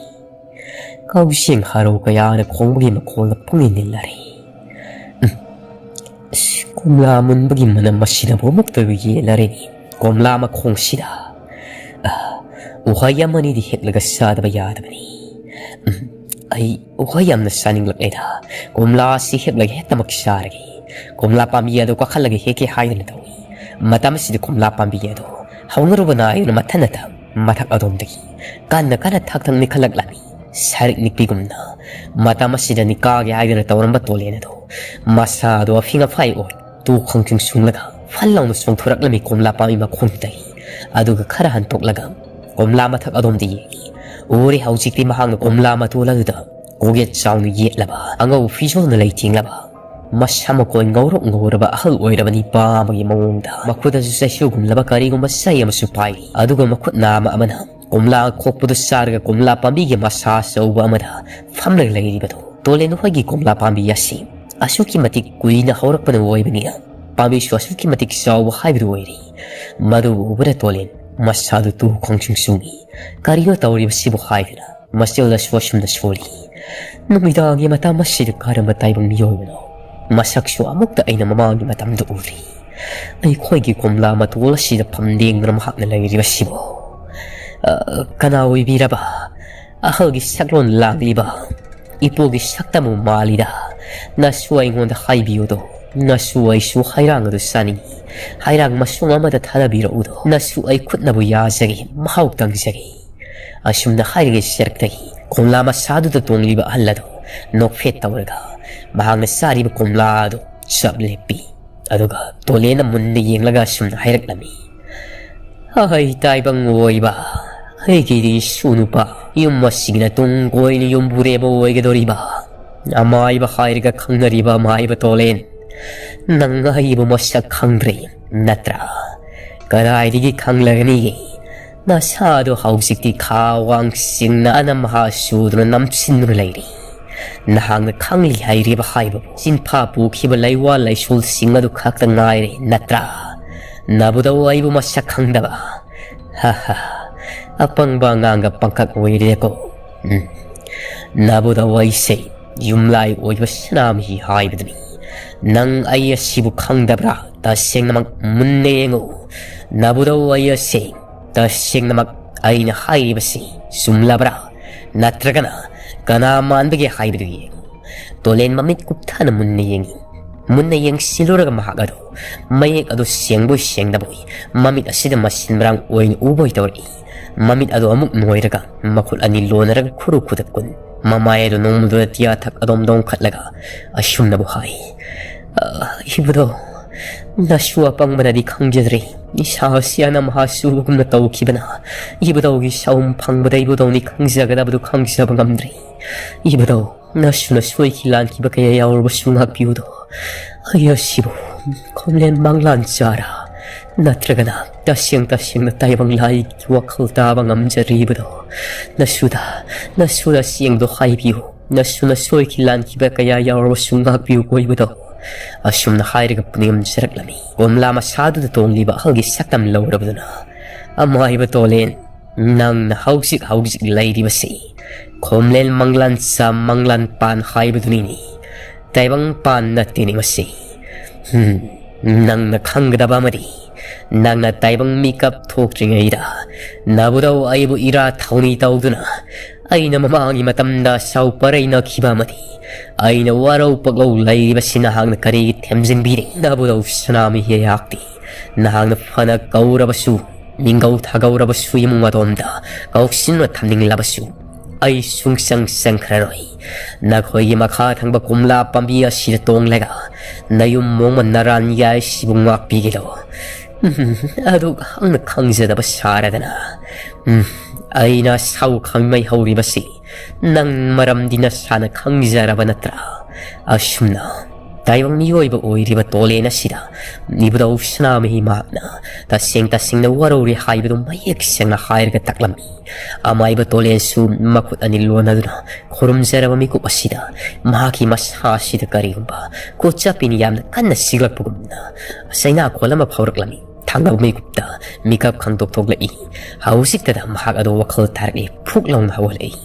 ꯀꯧꯁꯦꯡ ꯍꯔꯥꯎ ꯀꯌꯥꯅ ꯈꯣꯡꯕꯒꯤ ꯃꯈꯣꯜꯅ ꯄꯨꯡꯅꯤꯜ ꯅꯤꯜꯂꯔꯦ꯫ ꯎꯝ, ꯑꯁ, ꯀꯣꯝꯂꯥ ꯃꯨꯟꯕꯒꯤ ꯃꯅꯝ ꯑꯁꯤꯅꯕꯨ ꯑꯃꯨꯛꯇꯕꯨ ꯌꯦꯜꯂꯔꯦꯅꯦ꯫ ꯀꯣꯝꯂꯥ ꯃꯈꯣꯡꯁꯤꯗ, ꯑ, ꯎꯍꯩ ꯑꯃꯅꯤꯗꯤ ꯍꯦꯛꯂꯒ ꯆꯥꯗꯕ ꯌꯥꯗꯕꯅꯤ꯫ ꯎꯝ, ꯑꯩ ꯎꯍꯩ ꯌꯥꯝꯅ ꯆꯥꯅꯤꯡꯂꯛꯂꯦꯗ꯫ ꯀꯣꯝꯂꯥ ꯑꯁꯤ ꯍꯦꯛꯂꯒ ꯍꯦꯛꯇꯃꯛ ꯆꯥꯔꯒꯦ꯫ ꯀꯣꯝꯂꯥ ꯄꯥꯝꯕꯤ ꯑꯗꯨ ꯀꯥꯈꯠꯂꯒ ꯍꯦꯛꯀꯦ ꯍꯥꯏꯗꯨꯅ ꯇꯧꯏ꯫ ꯃꯇꯝ ꯑꯁꯤꯗ ꯀꯣꯝꯂꯥ ꯄꯥꯝꯕꯤ ꯑꯗꯨ ꯍꯧꯅꯔꯨꯕ ꯅꯥꯏꯗꯨꯅ ꯃꯊꯟꯇ ꯃꯊꯛ ꯑꯗꯣꯝꯗꯒꯤ ꯀꯟꯅ ꯀꯟꯅ ꯊꯛ ꯊꯛ ꯅꯤꯛꯈꯠꯂꯛꯂꯝꯃꯤ꯫ ꯁꯔꯤꯛ ꯅꯤꯛꯄꯤꯒꯨꯝꯅ ꯃꯇꯝ ꯑꯁꯤꯗ ꯅꯤꯛꯀꯥꯒꯦ ꯍꯥꯏꯗꯨꯅ ꯇꯧꯔꯝꯕ ꯇꯣꯂꯦꯟ ꯑꯗꯨ ꯃꯁꯥꯗꯨ ꯑꯐꯤꯡ ꯑꯐꯥꯏ ꯑꯣꯏ ꯇꯨ ꯈꯣꯡꯆꯨꯡ ꯁꯨꯡꯂꯒ ꯐꯜ ꯂꯥꯎꯅ ꯆꯣꯡꯊꯣꯔꯛꯂꯝꯃꯤ ꯀꯣꯝꯂꯥ ꯄꯥꯝꯕꯤ ꯃꯈꯣꯡꯗꯨꯗꯒꯤ꯫ ꯑꯗꯨꯒ ꯈꯔ ꯍꯟꯇꯣꯛꯂꯒ ꯀꯣꯝꯂꯥ ꯃꯊꯛ ꯑꯗꯣꯝꯗ ꯌꯦꯡꯏ꯫ ꯎꯔꯦ, ꯍꯧꯖꯤꯛꯇꯤ ꯃꯍꯥꯛꯅ ꯀꯣꯝꯂꯥ ꯃꯇꯣꯜ ꯑꯗꯨꯗ ꯀꯣꯛꯌꯦꯠ ꯆꯥꯎꯅ ꯌꯦꯠꯂꯕ, ꯑꯉꯧꯕ ꯐꯤꯖꯣꯜꯅ ꯂꯩꯇꯦꯡꯂꯕ, ꯃꯁꯝ ꯃꯀꯣꯏ ꯉꯧꯔꯣꯛ ꯉꯧꯔꯕ ꯑꯍꯜ ꯑꯣꯏꯔꯕ ꯅꯤꯄꯥ ꯑꯃꯒꯤ ꯃꯑꯣꯡꯗ ꯃꯈꯨꯠ ꯑꯗꯨ ꯆꯩꯁꯨꯒꯨꯝꯂꯕ ꯀꯔꯤꯒꯨꯝꯕ ꯆꯩ ꯑꯃꯁꯨ ꯄꯥꯏꯔꯤ꯫ ꯑꯗꯨꯒ ꯃꯈꯨꯠ ꯅꯥꯝꯃ ꯑꯃꯅ ꯀꯣꯝꯂꯥ ꯈꯣꯛꯄꯗꯨ ꯆꯥꯔꯒ ꯀꯣꯝꯂꯥ ꯄꯥꯝꯕꯤꯒꯤ ꯃꯁꯥ ꯑꯆꯧꯕ ꯑꯃꯗ ꯐꯝꯂꯒ ꯂꯩꯔꯤꯕꯗꯨ꯫ ꯇꯣꯂꯦꯟ ꯍꯣꯏꯒꯤ ꯀꯣꯝꯂꯥ ꯄꯥꯝꯕꯤ ꯑꯁꯤ ꯑꯁꯨꯛꯀꯤ ꯃꯇꯤꯛ ꯀꯨꯏꯅ ꯍꯧꯔꯛꯄꯅ ꯑꯣꯏꯕꯅꯤꯅ ꯄꯥꯝꯕꯤꯁꯨ ꯑꯁꯨꯛꯀꯤ ꯃꯇꯤꯛ ꯆꯥꯎꯕ ꯍꯥꯏꯕꯗꯨ ꯑꯣꯏꯔꯦ꯫ ꯃꯗꯨ ꯎꯕꯗ ꯇꯣꯂꯦꯟ ꯃꯁꯥꯗꯨ ꯇꯨ ꯈꯣꯡꯆꯨꯡ ꯆꯨꯡꯏ꯫ "ꯀꯔꯤꯅꯣ ꯇꯧꯔꯤꯕꯁꯤꯕꯨ?" ꯍꯥꯏꯗꯨꯅ ꯃꯆꯤꯜꯗꯁꯨ ꯑꯁꯨꯝꯅ ꯁꯣꯜꯂꯤ꯫ "ꯅꯨꯃꯤꯗꯥꯡꯒꯤ ꯃꯇꯝ ꯑꯁꯤꯗ ꯀꯔꯝꯕ ꯇꯥꯏꯕꯪ ꯃꯤꯑꯣꯏꯕꯅꯣ? ꯃꯁꯛꯁꯨ ꯑꯃꯨꯛꯇ ꯑꯩꯅ ꯃꯃꯥꯡꯒꯤ ꯃꯇꯝꯗ ꯎꯗ꯭ꯔꯤ꯫ ꯑꯩꯈꯣꯏꯒꯤ ꯀꯣꯝꯂꯥ ꯃꯇꯣꯜ ꯑꯁꯤꯗ ꯐꯝꯗꯦꯡꯗꯨꯅ ꯃꯍꯥꯛꯅ ꯂꯩꯔꯤꯕꯁꯤꯕꯨ꯫ ꯑ, ꯀꯅꯥ ꯑꯣꯏꯕꯤꯔꯕ? ꯑꯍꯜꯒꯤ ꯁꯛꯂꯣꯟ ꯂꯥꯡꯂꯤꯕ ꯏꯄꯨꯒꯤ ꯁꯛꯇꯝꯕꯨ ꯃꯥꯜꯂꯤꯗ꯫ ꯅꯁꯨ ꯑꯩꯉꯣꯟꯗ ꯍꯥꯏꯕꯤꯌꯨꯗꯣ꯫ ꯅꯁꯨ ꯑꯩꯁꯨ ꯍꯩꯔꯥꯡ ꯑꯗꯨ ꯆꯥꯅꯤꯡꯏ꯫ ꯍꯩꯔꯥꯡ ꯃꯁꯨꯡ ꯑꯃꯗ ꯊꯥꯗꯕꯤꯔꯛꯎꯗꯣ꯫ ꯅꯁꯨ ꯑꯩ ꯈꯨꯠꯅꯕꯨ ꯌꯥꯖꯒꯦ, ꯃꯍꯥꯎ ꯇꯪꯖꯒꯦ꯫" ꯑꯁꯨꯝꯅ ꯍꯥꯏꯔꯤꯉꯩ ꯆꯔꯛꯇꯒꯤ ꯀꯣꯝꯂꯥ ꯃꯁꯥꯗꯨꯗ ꯇꯣꯡꯂꯤꯕ ꯑꯍꯜ ꯑꯗꯨ ꯅꯣꯛꯐꯦꯠ ꯇꯧꯔꯒ ꯃꯍꯥꯛꯅ ꯆꯥꯔꯤꯕ ꯀꯣꯝꯂꯥ ꯑꯗꯨ ꯆꯞ ꯂꯦꯞꯄꯤ꯫ ꯑꯗꯨꯒ ꯇꯣꯂꯦꯟꯅ ꯃꯨꯟꯅ ꯌꯦꯡꯂꯒ ꯑꯁꯨꯝꯅ ꯍꯥꯏꯔꯛꯂꯝꯃꯤ, "ꯑꯍꯩ ꯇꯥꯏꯕꯪ ꯑꯣꯏꯕ, ꯑꯩꯒꯤꯗꯤ ꯏꯁꯨ ꯅꯨꯄꯥ, ꯌꯨꯝ ꯑꯁꯤꯒꯤ ꯅꯇꯨꯡ ꯀꯣꯏꯅ ꯌꯨꯝꯕꯨꯔꯦꯝꯕ ꯑꯣꯏꯒꯗꯧꯔꯤꯕ ꯑꯃꯥꯏꯕ ꯍꯥꯏꯔꯒ ꯈꯪꯅꯔꯤꯕ ꯑꯃꯥꯏꯕ ꯇꯣꯂꯦꯟ, ꯅꯪ ꯑꯩꯕꯨ ꯃꯁꯛ ꯈꯪꯗ꯭ꯔꯦ ꯅꯠꯇ꯭ꯔꯥ? ꯀꯗꯥꯏꯗꯒꯤ ꯈꯪꯂꯒꯅꯤꯒꯦ? ꯅꯁꯥꯗꯣ ꯍꯧꯖꯤꯛꯇꯤ ꯈꯥ ꯋꯥꯡ ꯆꯤꯡꯅ ꯑꯅꯝ ꯑꯍꯥ ꯁꯨꯗꯨꯅ ꯅꯝꯁꯤꯟꯗꯨꯅ ꯂꯩꯔꯤ꯫ ꯅꯍꯥꯛꯅ ꯈꯪꯂꯤ ꯍꯥꯏꯔꯤꯕ ꯍꯥꯏꯕꯕꯨ ꯆꯤꯟꯐꯥ ꯄꯨꯈꯤꯕ ꯂꯩꯋꯥ ꯂꯩꯁꯣꯜꯁꯤꯡ ꯑꯗꯨ ꯈꯛꯇ ꯉꯥꯏꯔꯦ ꯅꯠꯇ꯭ꯔꯥ? ꯅꯕꯨꯗꯧ ꯑꯩꯕꯨ ꯃꯁꯛ ꯈꯪꯗꯕ? ꯍꯥ ꯍꯥ, ꯑꯄꯪꯕ ꯑꯉꯥꯡꯒ ꯄꯪꯀꯛ ꯑꯣꯏꯔꯦꯀꯣ꯫ ꯎꯝ꯫ ꯅꯕꯨꯗꯧ ꯑꯩꯁꯦ ꯌꯨꯝꯂꯥꯏ ꯑꯣꯏꯕ ꯁꯅꯥꯃꯍꯤ ꯍꯥꯏꯕꯗꯨꯅꯤ꯫ ꯅꯪ ꯑꯩ ꯑꯁꯤꯕꯨ ꯈꯪꯗꯕ꯭ꯔꯥ? ꯇꯁꯦꯡꯅꯃꯛ ꯃꯨꯟꯅ ꯌꯦꯡꯉꯨ꯫ ꯅꯕꯨꯗꯧ ꯑꯩ ꯑꯁꯦ ꯇꯁꯦꯡꯅꯃꯛ ꯑꯩꯅ ꯍꯥꯏꯔꯤꯕꯁꯤ ꯆꯨꯝꯂꯕ꯭ꯔꯥ? ꯅꯠꯇ꯭ꯔꯒꯅ "ꯀꯅꯥ ꯃꯥꯟꯕꯒꯦ ꯍꯥꯏꯕꯗꯨ ꯌꯦꯡꯉꯨ꯫" ꯇꯣꯂꯦꯟ ꯃꯃꯤꯠ ꯀꯨꯞꯊꯅ ꯃꯨꯟꯅ ꯌꯦꯡꯉꯤ꯫ ꯃꯨꯟꯅ ꯌꯦꯡꯁꯤꯜꯂꯨꯔꯒ ꯃꯍꯥꯛ ꯑꯗꯨ ꯃꯌꯦꯛ ꯑꯗꯨ ꯁꯦꯡꯕꯣꯏ ꯁꯦꯡꯗꯕꯣꯏ, ꯃꯃꯤꯠ ꯑꯁꯤꯗ ꯃꯁꯤꯟ ꯃꯔꯥꯡ ꯑꯣꯏꯅ ꯎꯕꯣꯏ ꯇꯧꯔꯛꯏ꯫ ꯃꯃꯤꯠ ꯑꯗꯨ ꯑꯃꯨꯛ ꯅꯣꯏꯔꯒ ꯃꯈꯨꯠ ꯑꯅꯤ ꯂꯣꯟꯅꯔꯒ ꯈꯨꯔꯨ ꯈꯨꯗꯛ ꯀꯨꯟ, ꯃꯃꯥꯏ ꯑꯗꯨ ꯅꯣꯡꯃꯗꯨꯗ ꯇꯤꯌꯥ ꯊꯛ ꯑꯗꯣꯝ ꯗꯣꯝꯈꯠꯂꯒ ꯑꯁꯨꯝꯅꯕꯨ ꯍꯥꯏ, "ꯑ, ꯏꯕꯨꯙꯧ, ꯅꯁꯨ ꯑꯄꯪꯕꯅꯗꯤ ꯈꯪꯖꯗ꯭ꯔꯦ꯫ ꯏꯁꯥ ꯑꯁꯤ ꯑꯅꯝ ꯍꯥꯁꯨꯕꯒꯨꯝꯅ ꯇꯧꯈꯤꯕꯅ ꯏꯕꯨꯙꯧꯒꯤ ꯁꯥꯎꯝ ꯐꯪꯕꯗ ꯏꯕꯨꯙꯧꯅꯤ ꯈꯪꯖꯒꯗꯕꯗꯨ ꯈꯪꯖꯕ ꯉꯝꯗ꯭ꯔꯦ꯫ ꯏꯕꯨꯙꯧ, ꯅꯁꯨꯅ ꯁꯣꯏꯈꯤ ꯂꯥꯟꯈꯤꯕ ꯀꯌꯥ ꯌꯥꯎꯔꯕꯁꯨ ꯉꯥꯛꯄꯤꯌꯨꯗꯣ꯫ ꯑꯩ ꯑꯁꯤꯕꯨ ꯈꯣꯝꯂꯦꯟ ꯃꯪꯂꯥꯟ ꯆꯥꯔ ꯅꯠꯇ꯭ꯔꯒꯅ ꯇꯁꯦꯡ ꯇꯁꯦꯡꯅ ꯇꯥꯏꯕꯪ ꯂꯥꯏꯒꯤ ꯋꯥꯈꯜ ꯇꯥꯕ ꯉꯝꯖꯔꯤꯕꯗꯣ? ꯅꯁꯨꯗ, ꯅꯁꯨꯗ ꯑꯁꯦꯡꯕꯗꯣ ꯍꯥꯏꯕꯤꯌꯨ꯫ ꯅꯁꯨꯅ ꯁꯣꯏꯈꯤ ꯂꯥꯟꯈꯤꯕ ꯀꯌꯥ ꯌꯥꯎꯔꯕꯁꯨ ꯉꯥꯛꯄꯤꯌꯨ ꯀꯣꯏꯕꯗꯣ꯫" ꯑꯁꯨꯝꯅ ꯍꯥꯏꯔꯒ ꯄꯨꯅꯦꯝꯖꯔꯛꯂꯝꯃꯤ꯫ ꯀꯣꯝꯂꯥ ꯃꯁꯥꯗꯨꯗ ꯇꯣꯡꯂꯤꯕ ꯑꯍꯜꯒꯤ ꯁꯛꯇꯝ ꯂꯧꯔꯕꯗꯨꯅ, "ꯑꯃꯥꯏꯕ ꯇꯣꯂꯦꯟ, ꯅꯪꯅ ꯍꯧꯖꯤꯛ ꯍꯧꯖꯤꯛ ꯂꯩꯔꯤꯕꯁꯤ ꯈꯣꯝꯂꯦꯟ ꯃꯪꯂꯥꯟꯆꯥ ꯃꯪꯂꯥꯟ ꯄꯥꯟ ꯍꯥꯏꯕꯗꯨꯅꯤꯅꯦ꯫ ꯇꯥꯏꯕꯪ ꯄꯥꯟ ꯅꯠꯇꯦꯅꯦ ꯃꯁꯤ꯫ ꯍꯝ, ꯅꯪꯅ ꯈꯪꯒꯗꯕ ꯑꯃꯗꯤ, ꯅꯪꯅ ꯇꯥꯏꯕꯪ ꯃꯤꯀꯞ ꯊꯣꯛꯇ꯭ꯔꯤꯉꯩꯗ ꯅꯕꯨꯙꯧ ꯑꯩꯕꯨ ꯏꯔꯥ ꯊꯧꯅꯤ ꯇꯧꯗꯨꯅ ꯑꯩꯅ ꯃꯃꯥꯡꯒꯤ ꯃꯇꯝꯗ ꯁꯥꯎ ꯄꯔꯩꯅꯈꯤꯕ ꯑꯃꯗꯤ ꯑꯩꯅ ꯋꯥꯔꯧ ꯄꯛꯂꯧ ꯂꯩꯔꯤꯕꯁꯤ ꯅꯍꯥꯛꯅ ꯀꯔꯤꯒꯤ ꯊꯦꯝꯖꯤꯟꯕꯤꯔꯤ? ꯅꯕꯨꯙꯧ ꯁꯅꯥꯃꯍꯤ ꯑꯩꯍꯥꯛꯇꯤ ꯅꯍꯥꯛꯅ ꯐꯅ ꯀꯧꯔꯕꯁꯨ, ꯅꯤꯡꯒꯧ ꯊꯥꯒꯧꯔꯕꯁꯨ, ꯏꯃꯨꯡ ꯑꯗꯣꯝꯗ ꯀꯧꯁꯤꯟꯅ ꯊꯝꯅꯤꯡꯂꯕꯁꯨ ꯑꯩ ꯁꯨꯡꯆꯪ ꯆꯪꯈ꯭ꯔꯔꯣꯏ꯫ ꯅꯈꯣꯏꯒꯤ ꯃꯈꯥ ꯊꯪꯕ ꯀꯣꯝꯂꯥ ꯄꯥꯝꯕꯤ ꯑꯁꯤꯗ ꯇꯣꯡꯂꯒ ꯅꯌꯨꯝ ꯃꯣꯡꯃ ꯅꯔꯥꯟ ꯌꯥꯏꯁꯤꯕꯨ ꯉꯥꯛꯄꯤꯒꯦꯗꯣ꯫ ꯎꯝ, ꯑꯗꯨ ꯍꯥꯛꯅ ꯈꯪꯖꯗꯕ ꯁꯥꯔꯗꯅ꯫ ꯎꯝ, ꯑꯩꯅ ꯁꯥꯎ ꯈꯪꯃꯩ ꯍꯧꯔꯤꯕꯁꯤ ꯅꯪ ꯃꯔꯝꯗꯤ ꯅꯁꯥꯅ ꯈꯪꯖꯔꯕ ꯅꯠꯇ꯭ꯔꯥ?" ꯑꯁꯨꯝꯅ ꯇꯥꯏꯕꯪ ꯃꯤꯑꯣꯏꯕ ꯑꯣꯏꯔꯤꯕ ꯇꯣꯂꯦꯟ ꯑꯁꯤꯗ ꯏꯕꯨꯙꯧ ꯁꯅꯥꯃꯍꯤ ꯃꯍꯥꯛꯅ ꯇꯁꯦꯡ ꯇꯁꯦꯡꯅ ꯋꯥꯔꯧꯔꯦ ꯍꯥꯏꯕꯗꯨ ꯃꯌꯦꯛ ꯁꯦꯡꯅ ꯍꯥꯏꯔꯒ ꯇꯥꯛꯂꯝꯃꯤ꯫ ꯑꯃꯥꯏꯕ ꯇꯣꯂꯦꯟꯁꯨ ꯃꯈꯨꯠ ꯑꯅꯤ ꯂꯣꯟꯅꯗꯨꯅ ꯈꯨꯔꯨꯝꯖꯔꯕ ꯃꯤꯀꯨꯞ ꯑꯁꯤꯗ ꯃꯍꯥꯛꯀꯤ ꯃꯁꯥ ꯑꯁꯤꯗ ꯀꯔꯤꯒꯨꯝꯕ ꯈꯨꯠꯆꯥꯄꯤꯅ ꯌꯥꯝꯅ ꯀꯟꯅ ꯁꯤꯛꯂꯛꯄꯒꯨꯝꯅ ꯆꯩꯅꯥꯈꯣꯜ ꯑꯃ ꯐꯥꯎꯔꯛꯂꯝꯃꯤ꯫ ꯊꯥꯡꯒꯠꯄ ꯃꯤꯀꯨꯞꯇ ꯃꯤꯀꯞ ꯈꯪꯗꯣꯛ ꯊꯣꯛꯂꯛꯏ꯫ ꯍꯧꯖꯤꯛꯇꯗ ꯃꯍꯥꯛ ꯑꯗꯨ ꯋꯥꯈꯜ ꯇꯥꯔꯛꯂꯤ꯫ ꯐꯨꯛ ꯂꯥꯎꯅ ꯍꯧꯒꯠꯂꯛꯏ꯫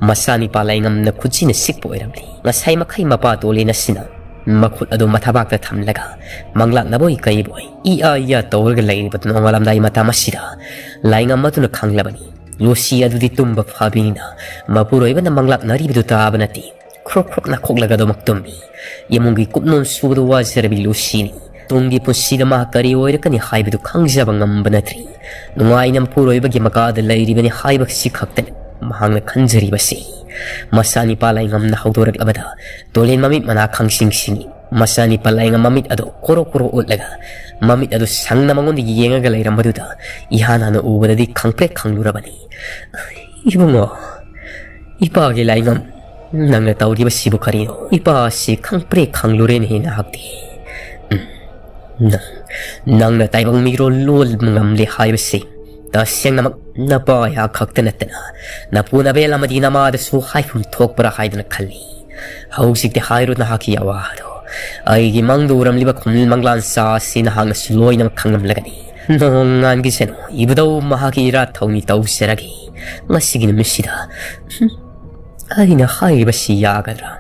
ꯃꯆꯥꯅꯤꯄꯥ ꯂꯥꯏꯉꯝꯅ ꯈꯨꯠꯁꯤꯅ ꯁꯤꯛꯄ ꯑꯣꯏꯔꯝꯂꯤ꯫ ꯉꯁꯥꯏ ꯃꯈꯩ ꯃꯄꯥ ꯇꯣꯂꯦꯟ ꯑꯁꯤꯅ ꯃꯈꯨꯠ ꯑꯗꯨ ꯃꯊꯕꯥꯛꯇ ꯊꯝꯂꯒ ꯃꯪꯂꯥꯛꯅꯕꯣꯏ ꯀꯩꯕꯣꯏ ꯏ ꯑꯥ ꯏ ꯑꯥ ꯇꯧꯔꯒ ꯂꯩꯔꯤꯕꯗꯨ ꯅꯣꯡꯉꯥꯜꯂꯝꯗꯥꯏ ꯃꯇꯝ ꯑꯁꯤꯗ ꯂꯥꯏꯉꯝ ꯑꯗꯨꯅ ꯈꯪꯂꯕꯅꯤ꯫ ꯂꯨꯁꯤ ꯑꯗꯨꯗꯤ ꯇꯨꯝꯕ ꯐꯥꯕꯤꯅꯤꯅ ꯃꯄꯨꯔꯣꯏꯕꯅ ꯃꯪꯂꯥꯛꯅꯔꯤꯕꯗꯨ ꯇꯥꯕ ꯅꯠꯇꯦ꯫ ꯈ꯭ꯔꯣꯛ ꯈ꯭ꯔꯣꯛ ꯅꯥꯈꯣꯛꯂꯒ ꯑꯗꯨꯃꯛ ꯇꯨꯝꯃꯤ꯫ ꯏꯃꯨꯡꯒꯤ ꯀꯨꯞꯅꯣꯝ ꯁꯨꯕꯗ ꯋꯥꯖꯔꯕꯤ ꯂꯨꯁꯤꯅꯤ꯫ ꯇꯨꯡꯒꯤ ꯄꯨꯟꯁꯤꯗ ꯃꯥ ꯀꯔꯤ ꯑꯣꯏꯔꯛꯀꯅꯤ ꯍꯥꯏꯕꯗꯨ ꯈꯪꯖꯕ ꯉꯝꯕ ꯅꯠꯇ꯭ꯔꯤ꯫ ꯅꯨꯡꯉꯥꯏꯅ ꯃꯄꯨꯔꯣꯏꯕꯒꯤ ꯃꯀꯥꯗ ꯂꯩꯔꯤꯕꯅꯤ ꯍꯥꯏꯕꯁꯤ ꯈꯛꯇꯅꯤ ꯃꯍꯥꯛꯅ ꯈꯟꯖꯔꯤꯕꯁꯤ꯫ ꯃꯆꯥꯅꯤꯄꯥ ꯂꯥꯏꯉꯝꯅ ꯍꯧꯗꯣꯔꯛꯂꯕꯗ ꯇꯣꯂꯦꯟ ꯃꯃꯤꯠ ꯃꯅꯥ ꯈꯪꯁꯤꯡ ꯁꯤꯡꯏ꯫ ꯃꯆꯥꯅꯤꯄꯥ ꯂꯥꯏꯉꯝ ꯃꯃꯤꯠ ꯑꯗꯨ ꯀꯣꯔꯣ ꯀꯣꯔꯣ ꯎꯠꯂꯒ ꯃꯃꯤꯠ ꯑꯗꯨ ꯁꯪꯅ ꯃꯉꯣꯟꯗ ꯌꯦꯡꯉꯒ ꯂꯩꯔꯝꯕꯗꯨꯗ ꯏꯍꯥꯟ ꯍꯥꯟꯅ ꯎꯕꯗꯗꯤ ꯈꯪꯄ꯭ꯔꯦꯛ ꯈꯪꯂꯨꯔꯕꯅꯤ꯫ "ꯏꯕꯨꯡꯉꯣ, ꯏꯄꯥꯒꯤ ꯂꯥꯏꯉꯝ, ꯅꯪꯅ ꯇꯧꯔꯤꯕꯁꯤꯕꯨ ꯀꯔꯤꯅꯣ? ꯏꯄꯥ ꯑꯁꯤ ꯈꯪꯄ꯭ꯔꯦꯛ ꯈꯪꯂꯨꯔꯦꯅꯦ ꯅꯍꯥꯛꯇꯤ꯫ ꯎꯝ, ꯅꯪ, ꯅꯪꯅ ꯇꯥꯏꯕꯪ ꯃꯤꯔꯣꯜ ꯂꯣꯜ ꯉꯝꯂꯦ ꯍꯥꯏꯕꯁꯤ ꯇꯁꯦꯡꯅꯃꯛ ꯅꯄꯥ ꯑꯩꯍꯥꯛ ꯈꯛꯇ ꯅꯠꯇꯅ ꯅꯄꯨ ꯅꯕꯦꯜ ꯑꯃꯗꯤ ꯅꯃꯥꯗꯁꯨ ꯍꯥꯏꯐꯝ ꯊꯣꯛꯄ꯭ꯔꯥ ꯍꯥꯏꯗꯅ ꯈꯜꯂꯤ꯫ ꯍꯧꯖꯤꯛꯇꯤ ꯍꯥꯏꯔꯣ ꯅꯍꯥꯛꯀꯤ ꯑꯋꯥꯗꯣ꯫ ꯑꯩꯒꯤ ꯃꯪꯗ ꯎꯔꯝꯂꯤꯕ ꯈꯨꯃꯤꯜ ꯃꯪꯂꯥꯟ ꯆꯥ ꯑꯁꯤ ꯅꯍꯥꯛꯅꯁꯨ ꯂꯣꯏꯅꯃꯛ ꯈꯪꯂꯝꯂꯒꯅꯤ꯫ ꯅꯣꯡꯉꯥꯟꯈꯤꯁꯅꯨ, ꯏꯕꯨꯙꯧ ꯃꯍꯥꯛꯀꯤ ꯏꯔꯥꯠ ꯊꯧꯅꯤ ꯇꯧꯖꯔꯒꯦ꯫ ꯉꯁꯤꯒꯤ ꯅꯨꯃꯤꯠꯁꯤꯗ, ꯍꯨꯝ, ꯑꯩꯅ ꯍꯥꯏꯔꯤꯕꯁꯤ ꯌꯥꯒꯗ꯭ꯔꯥ?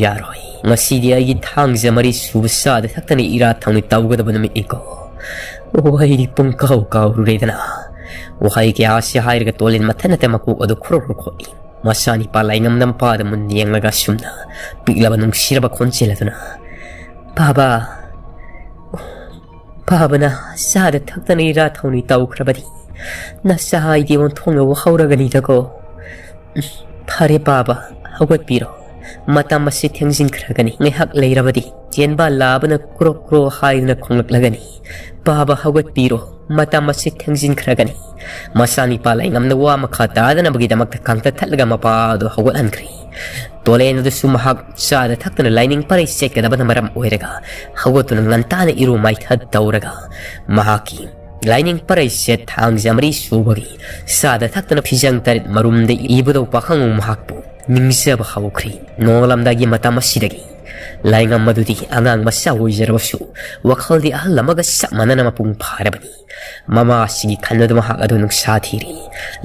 ꯌꯥꯔꯣꯏ꯫ ꯉꯁꯤꯗꯤ ꯑꯩꯒꯤ ꯊꯥꯡꯖ ꯃꯔꯤ ꯁꯨꯕ ꯆꯥꯗ ꯊꯛꯇꯅ ꯏꯔꯥꯠ ꯊꯧꯅꯤ ꯇꯧꯒꯗꯕ ꯅꯨꯃꯤꯠꯅꯤꯀꯣ꯫ ꯑꯣ, ꯑꯩꯗꯤ ꯄꯨꯡ ꯀꯥꯎ ꯀꯥꯎꯔꯨꯔꯦꯗꯅ꯫" ꯋꯥꯍꯩ ꯀꯌꯥ ꯑꯁꯤ ꯍꯥꯏꯔꯒ ꯇꯣꯂꯦꯟ ꯃꯊꯟ ꯅꯠꯇ ꯃꯀꯣꯛ ꯑꯗꯨ ꯈꯨꯔꯨ ꯈꯨꯔꯨ ꯈꯣꯠꯂꯤ꯫ ꯃꯆꯥꯅꯤꯄꯥ ꯂꯥꯏꯉꯝꯅ ꯃꯄꯥꯗ ꯃꯨꯟ ꯌꯦꯡꯂꯒ ꯑꯁꯨꯝꯅ ꯄꯤꯛꯂꯕ ꯅꯨꯡꯁꯤꯔꯕ ꯈꯣꯟꯖꯦꯜ ꯑꯗꯨꯅ, "ꯄꯥꯕ, ꯄꯥꯕꯅ ꯆꯥꯗ ꯊꯛꯇꯅ ꯏꯔꯥ ꯊꯧꯅꯤ ꯇꯧꯈ꯭ꯔꯕꯗꯤ ꯅꯆꯥ ꯑꯩꯗꯤ ꯑꯣꯟꯊꯣꯛꯅ ꯋꯥꯍꯧꯔꯒꯅꯤꯗꯀꯣ꯫ ꯐꯔꯦ ꯄꯥꯕ, ꯍꯧꯒꯠꯄꯤꯔꯣ꯫ ꯃꯇꯝ ꯑꯁꯤ ꯊꯦꯡꯖꯤꯟꯈ꯭ꯔꯒꯅꯤ꯫ ꯉꯥꯏꯍꯥꯛ ꯂꯩꯔꯕꯗꯤ ꯆꯦꯟꯕ ꯂꯥꯕꯅ ꯀ꯭ꯔꯣ ꯀ꯭ꯔꯣ ꯍꯥꯏꯗꯨꯅ ꯈꯣꯡꯂꯛꯂꯒꯅꯤ꯫ ꯄꯥꯕ, ꯍꯧꯒꯠꯄꯤꯔꯣ꯫ ꯃꯇꯝ ꯑꯁꯤ ꯊꯦꯡꯖꯤꯟꯈ꯭ꯔꯒꯅꯤ꯫" ꯃꯆꯥꯅꯤꯄꯥ ꯂꯥꯏꯉꯝꯅ ꯋꯥ ꯃꯈꯥ ꯇꯥꯗꯅꯕꯒꯤꯗꯃꯛꯇ ꯀꯥꯡꯇ ꯊꯠꯂꯒ ꯃꯄꯥ ꯑꯗꯨ ꯍꯧꯒꯠꯍꯟꯈ꯭ꯔꯦ꯫ ꯇꯣꯂꯦꯟ ꯑꯗꯨꯁꯨ ꯃꯍꯥꯛ ꯆꯥꯗ ꯊꯛꯇꯅ ꯂꯥꯏꯅꯤꯡ ꯄꯔꯩ ꯆꯠꯀꯗꯕꯅ ꯃꯔꯝ ꯑꯣꯏꯔꯒ ꯍꯧꯒꯠꯇꯨꯅ ꯉꯟꯇꯥꯅ ꯏꯔꯨ ꯃꯥꯏꯊ ꯇꯧꯔꯒ ꯃꯍꯥꯛꯀꯤ ꯂꯥꯏꯅꯤꯡ ꯄꯔꯩ ꯆꯠ ꯊꯥꯡꯖ ꯃꯔꯤ ꯁꯨꯕꯒꯤ ꯆꯥꯗ ꯊꯛꯇꯅ ꯐꯤꯖꯪ ꯇꯔꯦꯠ ꯃꯔꯨꯝꯗ ꯏꯕꯨꯙꯧ ꯄꯥꯈꯪꯕ ꯃꯍꯥꯛꯄꯨ ꯅꯤꯡꯖꯕ ꯍꯧꯈ꯭ꯔꯦ꯫ ꯅꯣꯡꯉꯥꯜꯂꯝꯗꯥꯏꯒꯤ ꯃꯇꯝ ꯑꯁꯤꯗꯒꯤ ꯂꯥꯏꯉꯝ ꯑꯗꯨꯗꯤ ꯑꯉꯥꯡ ꯃꯆꯥ ꯑꯣꯏꯖꯔꯕꯁꯨ ꯋꯥꯈꯜꯗꯤ ꯑꯍꯜ ꯑꯃꯒ ꯆꯞ ꯃꯥꯟꯅꯅ ꯃꯄꯨꯡ ꯐꯥꯔꯕꯅꯤ꯫ ꯃꯃꯥ ꯑꯁꯤꯒꯤ ꯈꯟꯕꯗ ꯃꯍꯥꯛ ꯑꯗꯨ ꯅꯨꯡꯁꯥ ꯊꯤꯔꯤ꯫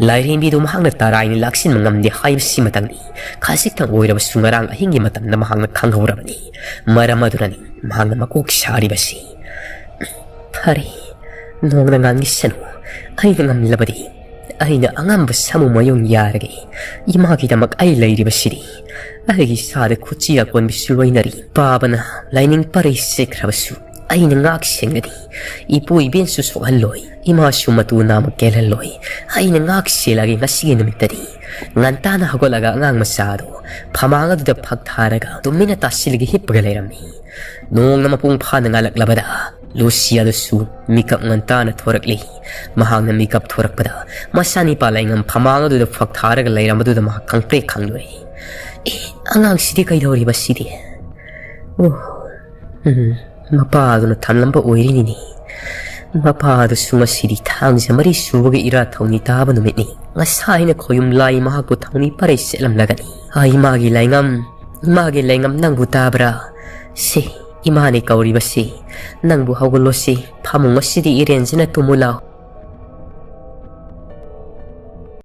ꯂꯥꯏꯔꯦꯝꯕꯤꯗꯨ ꯃꯍꯥꯛꯅ ꯇꯔꯥꯏꯅ ꯂꯥꯛꯁꯤꯟꯕ ꯉꯝꯗꯦ ꯍꯥꯏꯕꯁꯤꯃꯇꯪꯅꯤ꯫ ꯈꯖꯤꯛꯇꯪ ꯑꯣꯏꯔꯕꯁꯨ ꯉꯔꯥꯡ ꯑꯍꯤꯡꯒꯤ ꯃꯇꯝꯗ ꯃꯍꯥꯛꯅ ꯈꯪꯍꯧꯔꯕꯅꯤ꯫ ꯃꯔꯝ ꯑꯗꯨꯅꯅꯤ ꯃꯍꯥꯛꯅ ꯃꯀꯣꯛ ꯁꯥꯔꯤꯕꯁꯤ꯫ "ꯐꯔꯦ, ꯅꯣꯡꯅ ꯉꯥꯟꯈꯤꯁꯅꯨ꯫ ꯑꯩꯅ ꯉꯝꯂꯕꯗꯤ ꯑꯩꯅ ꯑꯉꯝꯕ ꯁꯥꯃꯨ ꯃꯌꯣꯡ ꯌꯥꯔꯒ ꯏꯃꯥꯒꯤꯗꯃꯛ ꯑꯩ ꯂꯩꯔꯤꯕꯁꯤꯗꯤ꯫ ꯑꯩꯒꯤ ꯏꯁꯥꯗ ꯈꯨꯠꯁꯤ ꯑꯀꯣꯟꯕꯤꯁꯨ ꯂꯣꯏꯅꯔꯤ꯫ ꯄꯥꯕꯅ ꯂꯥꯏꯅꯤꯡ ꯄꯔꯩ ꯁꯦꯠꯈ꯭ꯔꯕꯁꯨ ꯑꯩꯅ ꯉꯥꯛ ꯁꯦꯟꯒꯅꯤ꯫ ꯏꯄꯨ ꯏꯕꯦꯟꯁꯨ ꯁꯣꯛꯍꯜꯂꯣꯏ, ꯏꯃꯥꯁꯨ ꯃꯇꯨ ꯅꯥꯝꯃ ꯀꯦꯜꯍꯜꯂꯣꯏ꯫ ꯑꯩꯅ ꯉꯥꯛ ꯁꯦꯜꯂꯒꯦ ꯉꯁꯤꯒꯤ ꯅꯨꯃꯤꯠꯇꯗꯤ꯫ ꯉꯟꯇꯥꯅ ꯍꯧꯒꯠꯂꯒ ꯑꯉꯥꯡ ꯃꯆꯥꯗꯣ ꯐꯃꯥꯡ ꯑꯗꯨꯗ ꯐꯛ ꯊꯥꯔꯒ ꯇꯨꯃꯤꯟꯅ ꯇꯥꯁꯤꯜꯂꯒ ꯍꯤꯞꯄꯒ ꯂꯩꯔꯝꯃꯤ꯫ ꯅꯣꯡꯅ ꯃꯄꯨꯡ ꯐꯥꯅ ꯉꯥꯜꯂꯛꯂꯕꯗ ꯂꯨꯁꯤꯌꯥꯗꯨꯁꯨ ꯃꯤꯀꯞ ꯉꯟꯇꯥꯅ ꯊꯣꯔꯛꯂꯤ꯫ ꯃꯍꯥꯛꯅ ꯃꯤꯀꯞ ꯊꯣꯔꯛꯄꯗ ꯃꯆꯥꯅꯤꯄꯥ ꯂꯩꯉꯝ ꯐꯃꯥꯡ ꯑꯗꯨꯗ ꯐꯛ ꯊꯥꯔꯒ ꯂꯩꯔꯝꯕꯗꯨꯗ ꯃꯍꯥꯛ ꯈꯪꯄ꯭ꯔꯦꯛ ꯈꯪꯂꯨꯔꯦ꯫ "ꯑꯦ, ꯑꯉꯥꯡꯁꯤꯗꯤ ꯀꯩꯗꯧꯔꯤꯕ ꯁꯤꯗꯤ? ꯑꯣ, ꯎꯝ, ꯃꯄꯥꯗꯨꯅ ꯊꯝꯂꯝꯕ ꯑꯣꯏꯔꯤꯅꯤꯅꯦ꯫ ꯃꯄꯥꯗꯨꯁꯨ ꯉꯁꯤꯗꯤ ꯊꯥꯡꯖ ꯃꯔꯤ ꯁꯨꯕꯒꯤ ꯏꯔꯥꯠ ꯊꯧꯅꯤ ꯇꯥꯕ ꯅꯨꯃꯤꯠꯅꯤ꯫ ꯉꯁꯥꯏꯅ ꯈꯣꯌꯨꯝ ꯂꯥꯏ ꯃꯍꯥꯛꯄꯨ ꯊꯧꯅꯤ ꯄꯔꯩ ꯁꯦꯠꯂꯝꯂꯒꯅꯤ꯫ ꯑꯥ, ꯏꯃꯥꯒꯤ ꯂꯩꯉꯝ, ꯏꯃꯥꯒꯤ ꯂꯩꯉꯝ ꯅꯪꯕꯨ ꯇꯥꯕ꯭ꯔꯥ? ꯁꯤ, ꯏꯃꯥꯅꯤ ꯀꯧꯔꯤꯕꯁꯤ꯫ ꯅꯪꯕꯨ ꯍꯧꯒꯠꯂꯣꯁꯤ, ꯐꯃꯨꯡ ꯑꯁꯤꯗꯤ ꯏꯔꯦꯟꯖꯅ ꯇꯨꯝꯃꯨ ꯂꯥꯎ꯫